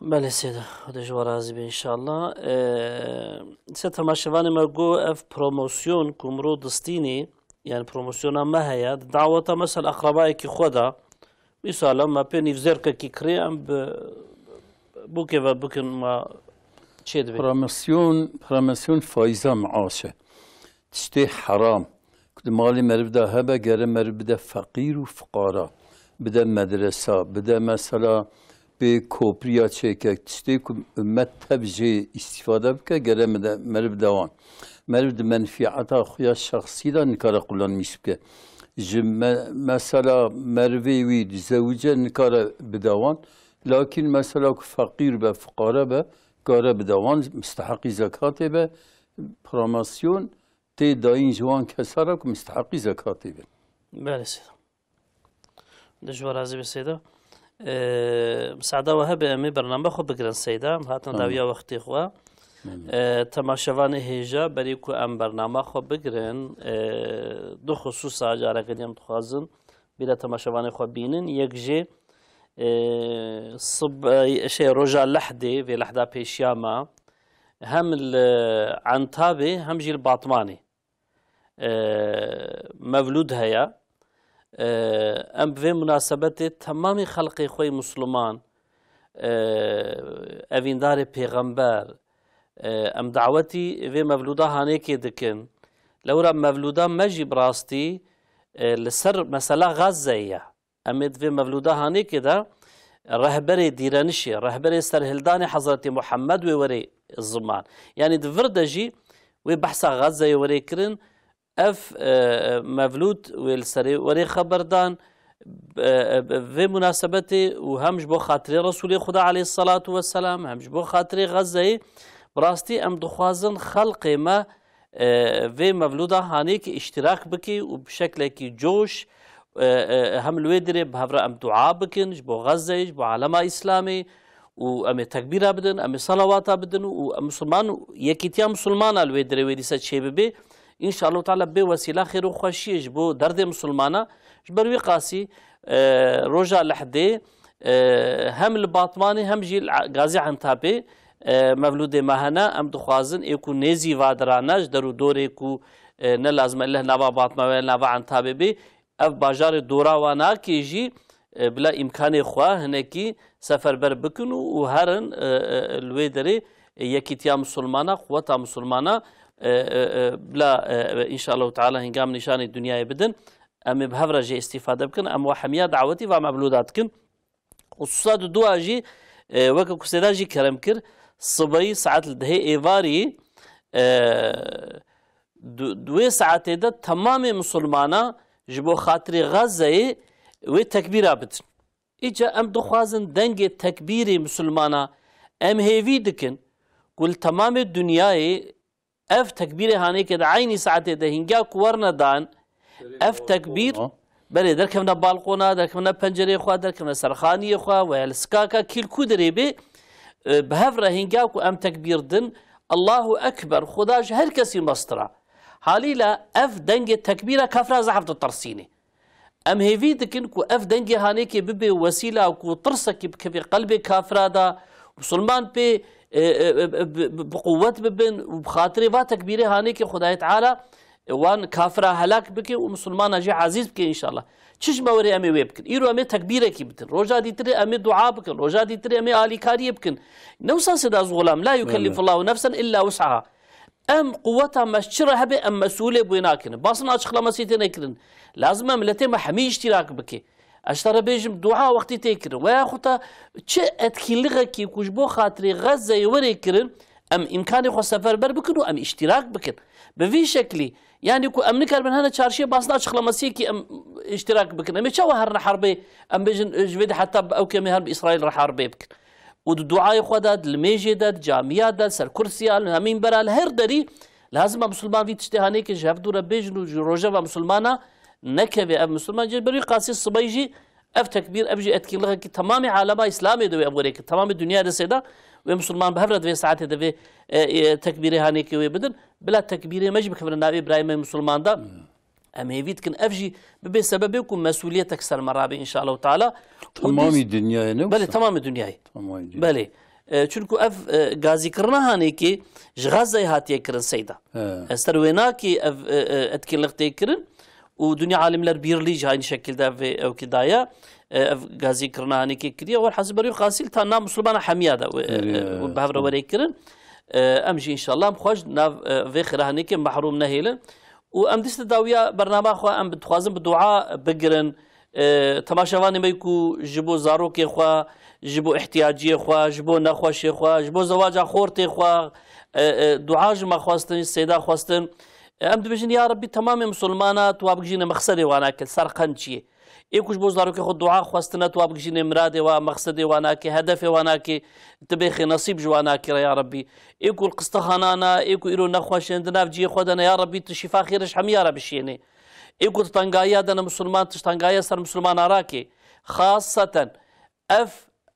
Belê Seyda, Xwedê ji we razî be înşallah. Ee, se temaşevanê me got, ev promosyon ku mirov distînê, yani promosyona me heye, di daweta mesela aqrebayekî xwe de, mîsala me pê nîvzêrkekî kirê, em bi bûkê ve bikin, me çê dibê. Promosyon, promosyon faiza maaş e. Tiştê heram. Ku di malê meriv de hebe, gere meriv bide feqîr û fiqara. Bide medresa, bide mesela pê kopriya çêke. Tiştê ku ummet tev jê îstîfade bike, gere mide-, meriv bide wan. Meriv di menfîeta xwe ya şexsî de nikare qulanmîş bike. Ji me-, mesela merivê wî dizewice nikare bide wan. Lakin mesela ku feqîr be, fiqare be, kare bide wan, misteheqî zekatê be, promosyon tê dayîn ji wan kesa re ku misteheqî zekatê bin. Belê Seyda. Xwedê ji we razî be Seyda. Ee, misada we hebe em ê bername xwe bigirin Seyda. Em hatin Tamam. dawiya wextê xwe. Belê. Ee, temaşevanê hêja berî ku em bernama xwe bigirin, ee, du xisûsa careke dî em dixwazin bîra temaşevanê xwe bînin. Yek jê, e, sib-, e, şey, roja lehdê, vê lehda pêşiya me, hem li Entabê, hem jî li Batmanê, e, mevlûd heye. E, em bi vê munasebetê temamê xelqê xwe yê Musliman, e, evîndarê pêxember, e, em dawetî vê mevlûda hanêkê dikin. Lewra mevlûda me jî bi rastî, e, li ser mesela Gazze ye. Em ê di vê mevlûda hanêkê de rehberê dîrenişê, rehberê serhildanê Hezretî Muhammed wê werê ziman. Yanî di vir de jî wê behsa Gazeyê werê kirin. Ev, e, mevlûd wê li serê werê xeberdan. E, e, vê munasebetê û hem ji bo xatirê Resûlê Xuda aleyhisselatu vesselam, hem ji bo xatirê Gazeyê, bi rastî em dixwazin xelqê me e, vê mevlûda hanê ki îştirak bikî û bi şeklekî coş, e, e, hem li wê dirê bi hev re em dua bikin ji bo Xezzeyê, ji bo alema Îslamê û em ê tekbîra bidin, em ê salawata bidin û em Musulman, yekîtiya Musulmana li wê dirê wê dîse çê bibe. Înşallah Teala bê wesîla xêr û xweşiyê ji bo derdê Musulmana. Ji ber wî qasî, e, roja lehdê, e, hem li Batmanê hem jî li Gazî Entapê, e, mevlûdê me hene. Em dixwazin ê ku nêzî va dirane ji der û dorê ku, e, ne lazim e leh nava Batma ve nava Entabê bê. Ev bajarê dora wa nakê jî, e, bila îmkanê xwe hinekî seferber bikin û, û herin, e, e, li wê derê, e, yekîtiya Musulmana, quweta Musulmana, e, e, e, bila, e, e, înşallahu teala hingam nîşanê dinyayê bidin. Em ê bi hev re jê îstîfade bikin. Em we hemiya dawetî va mevlûda dikin. Xisûsa di dua jî, e, weke ku Seyda jî kerem kir, sibeyî saet li dehê êvarî, e, du-, di wê saetê de temamê Musulmana ji bo xatirê Xezzeyê wê tekbîra bidin. Îca em dixwazin dengê tekbîrê Musulmana em hêvî dikin ku li temamê dinyayê ev tekbîrê hanêkê di eynî saetê de hingî ku werine dan, ev tekbîr, Ha. belê, derkevne balqona, derkevne pencerê xwe, derkevne serxaniyê xwe, we li sikaka kîl ku dirê bê, e, bi hev re hingî ku em tekbîr din, Allahu Ekber, Xuda ji her kesî mestir e. Halîle ev dengê tekbîra kafira zehf ditersînê. Em hêvî dikin ku ev dengê hanêkê bibe wesîla ku tirsekî bikeve qelbê kafira de, Musulman pê, e, e, e, bi, bi, bi quwet bibin û bi xatirê va tekbîrê hanêkê Xwedayê Teala, e, wan kafira helak bike û Musulmana jî ezîz bike înşallah. Çi ji me werê em ê wê bikin? Îro em ê tekbîrekî bikin. Roja dîtirê em ê dua bikin. Roja dîtirê em ê alîkariyê bikin. Ne wisa Seyda Xulam, la yukellifullahu nefsen illa wus'aha. Em quweta me ji çi re hebe, em mesûlê bi wê nakin. Basna açıklamasî têne kirin. Lazim e miletê me hemî îştîrak bike. Ez ji te re bêjim, dua wextî tê kirin. Weya xwe te çi etkinlixekî ku ji bo xatirê Xezzeyê werê kirin, em îmkanê xwe seferber bikin û em îştîrak bikin. Bi vî şeklî, yanî ku em nikaribin hene çarşiyê basna açıklamasiyekî em îştîrak bikin. Em ê çawa herine herbê, em bêjin, ji vê de heta ew kemê her bi Îsraîl re herbê bikin. Û di duayê xwe de, di limêjê de, di camiya de, ser kursiya, li hemî minbera, li her derî lazim e Musulman vî tiştê hanê ke ji hev dû re bêjin û ji rojeva Musulmana nekeve. Ev Musulman cê ber wî qasî sibey jî Ev tekbîr, ev jî etkinlixekî temamê alema Îslamê de wê ev were kir. Temamê dinyayê de seyda wê misilman bi hev re di vê saetê de vê, e, e, tekbîrê hanêkê wê bidin. Bila tekbîrê me jî bikevine navê birayê me misilman de. Em hêvî dikin ev jî bibe sebebê ku mesûliyetek ser me rabe înşallah teala. Û Temamî dîs- dinyayê ne Belê, wisa? Temamê dinyayê. Temamî dinyayê. Belê. E, çunku ev, e, gazîkirina hanêkê ji Xezzeyê hatiye kirin seyda. He. E, ser wênakê ev, e, e, etkinlik tê kirin û Dünya Alimler Birliği jî aynı şekilde vê ewkî daye. E, ev gazîkirina hanêkê kiriye. Welhasil berî xasil ta nav misilmana hemiya de wê, e, Kiriye, e, wê bi hev re tamam. Werê kirin. E, em jî înşallah em xwe ji nav, e, vê xêra hanêkê mehrûm nehêlin. Û em dîsa dawiya bernama xwe em bi, dixwazin bi dua bigirin. E, temaşevanê me ku ji bo zarokê xwe, ji bo ihtiyaciyê xwe, ji bo nexweşê xwe, ji bo zewaca xortê xwe, e, e, dua ji me xwestin, ji seyda xwestin. E, em dibêjin, ya Rebbî, temamê misilmana tu wa bigihîne mexsedê wana ke ser qençiyê. Ê ku ji bo zarokê xwe dua xwestine, tu wa bigihîne miradê wa, mexsedê wana ke, hedefê wana ke, tu bêxê nesîb ji wana ke re, ya Rebbî. Ê ku li qistexanan e, ê ku îro nexweş in, di nav cihê xwe de ne, ya Rebbî, tu şîfa xêr ji hemiya re bişênê. Ê ku di tengahiya de ne misilman, tu ji tengahiya ser misilmana rakê. Xaseten ev,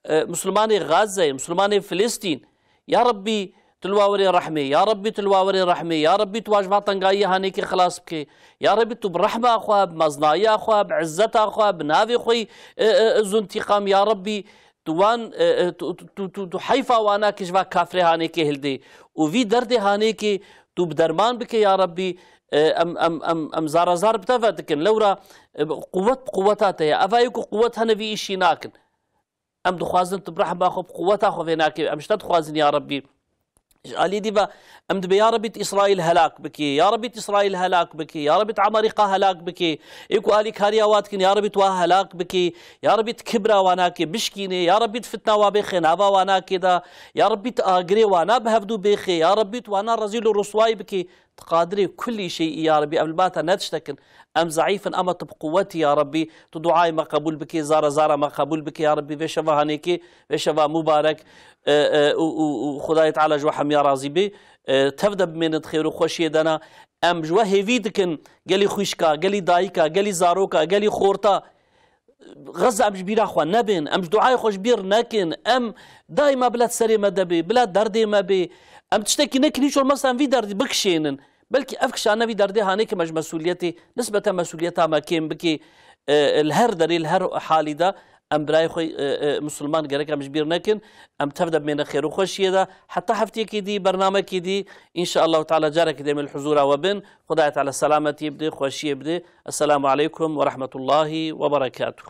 e, misilmanê Xazzeyê, misilmanê Filistîn, ya Rebbî, tu li wa werê rehmê, ya Rebbî, tu li wa werê rehmê, ya Rebbî, tu wa ji va tengahiyê hanêkê xilas bikê. Ya Rebbî, tu bi rehma xwe, bi meznayiya xwe, bi izzeta xwe, bi navê xwe yî, e, e, e, zûntîqam, ya Rebbî, tu wan, e, e, tu, tu, tu, tu, tu heyfa wana ke ji va kafrê hanêkê hildê. Û vî derdê hanêkê tu bi derman bike, ya Rebbî, e, em, em, em, em zara zar bi te ve dikin. Lewra, e, quwet bi quweta te ye. Eva yê ku quwet hene vî îşî nakin. Em dixwazin tu bi rehma xwe, bi quweta xwe vê nakê. Em ji te dixwazin, ya Rebbî. Ji alî dî ve em dibê, ya Rebbî, tu Îsraîl helak bikî. Ya Rebbî, tu Îsraîl helak bikî. Ya Rebbî, tu Amerîka helak bikî. Ê ku alîkariya wa dikin, ya Rebbî, tu wa helak bikî. Ya Rebbî, tu kibra wa nakê bişkînê. Ya Rebbî, tu fitna wa bêxê nava wa nakê de. Ya Rebbî, tu agirê wana bi hevdû bêxê. Ya Rebbî, tu wana rezîl û riswayî bikî. Tu qadirê kulî şeyî ya Rebbî, ev li ba te ne tiştek in. Em zeîf in, ama tu bi quwetî ya Rebbî, tu duayê me qebûl bikî, zara zara me qebûl bikî ya Rebbî, vê şeva hanêkê, vê şeva mubarek, e, e, û, û, û Xwedayê Teala ji we hemiya razî bê, e, tev de bimênin di xêr û xweşiyê de ne. Em ji we hêvî dikin, gelî xwişka, gelî dayika, gelî zaroka, gelî xorta, Xezze em ji bîra xwe nebin, em ji duayê xwe ji bîr nekin, em daîma bila serê me de bê, bila derdê me bê. Em tiştekî nekin, hiç olmazsa em vî derdî bikişênin. Belkî ev kişandina vî derdê hanê ke me ji mesûliyetê, nisbete mesûliyeta me kêm bikê, e, e, li her derê, li her halî de em birayê xwe, e, e, misilman gerek em ji bîr nekin. Em tev de bimêne xêr û xweşiyê de. Heta heftiyekê dî, bernamekê dî, înşaallahu teala carekê dê em li huzûra we bin. Xwedayê Teala selametiyê bidê, xweşiyê bidê. Esselamu aleykum ve rahmetullahi ve berekatuh.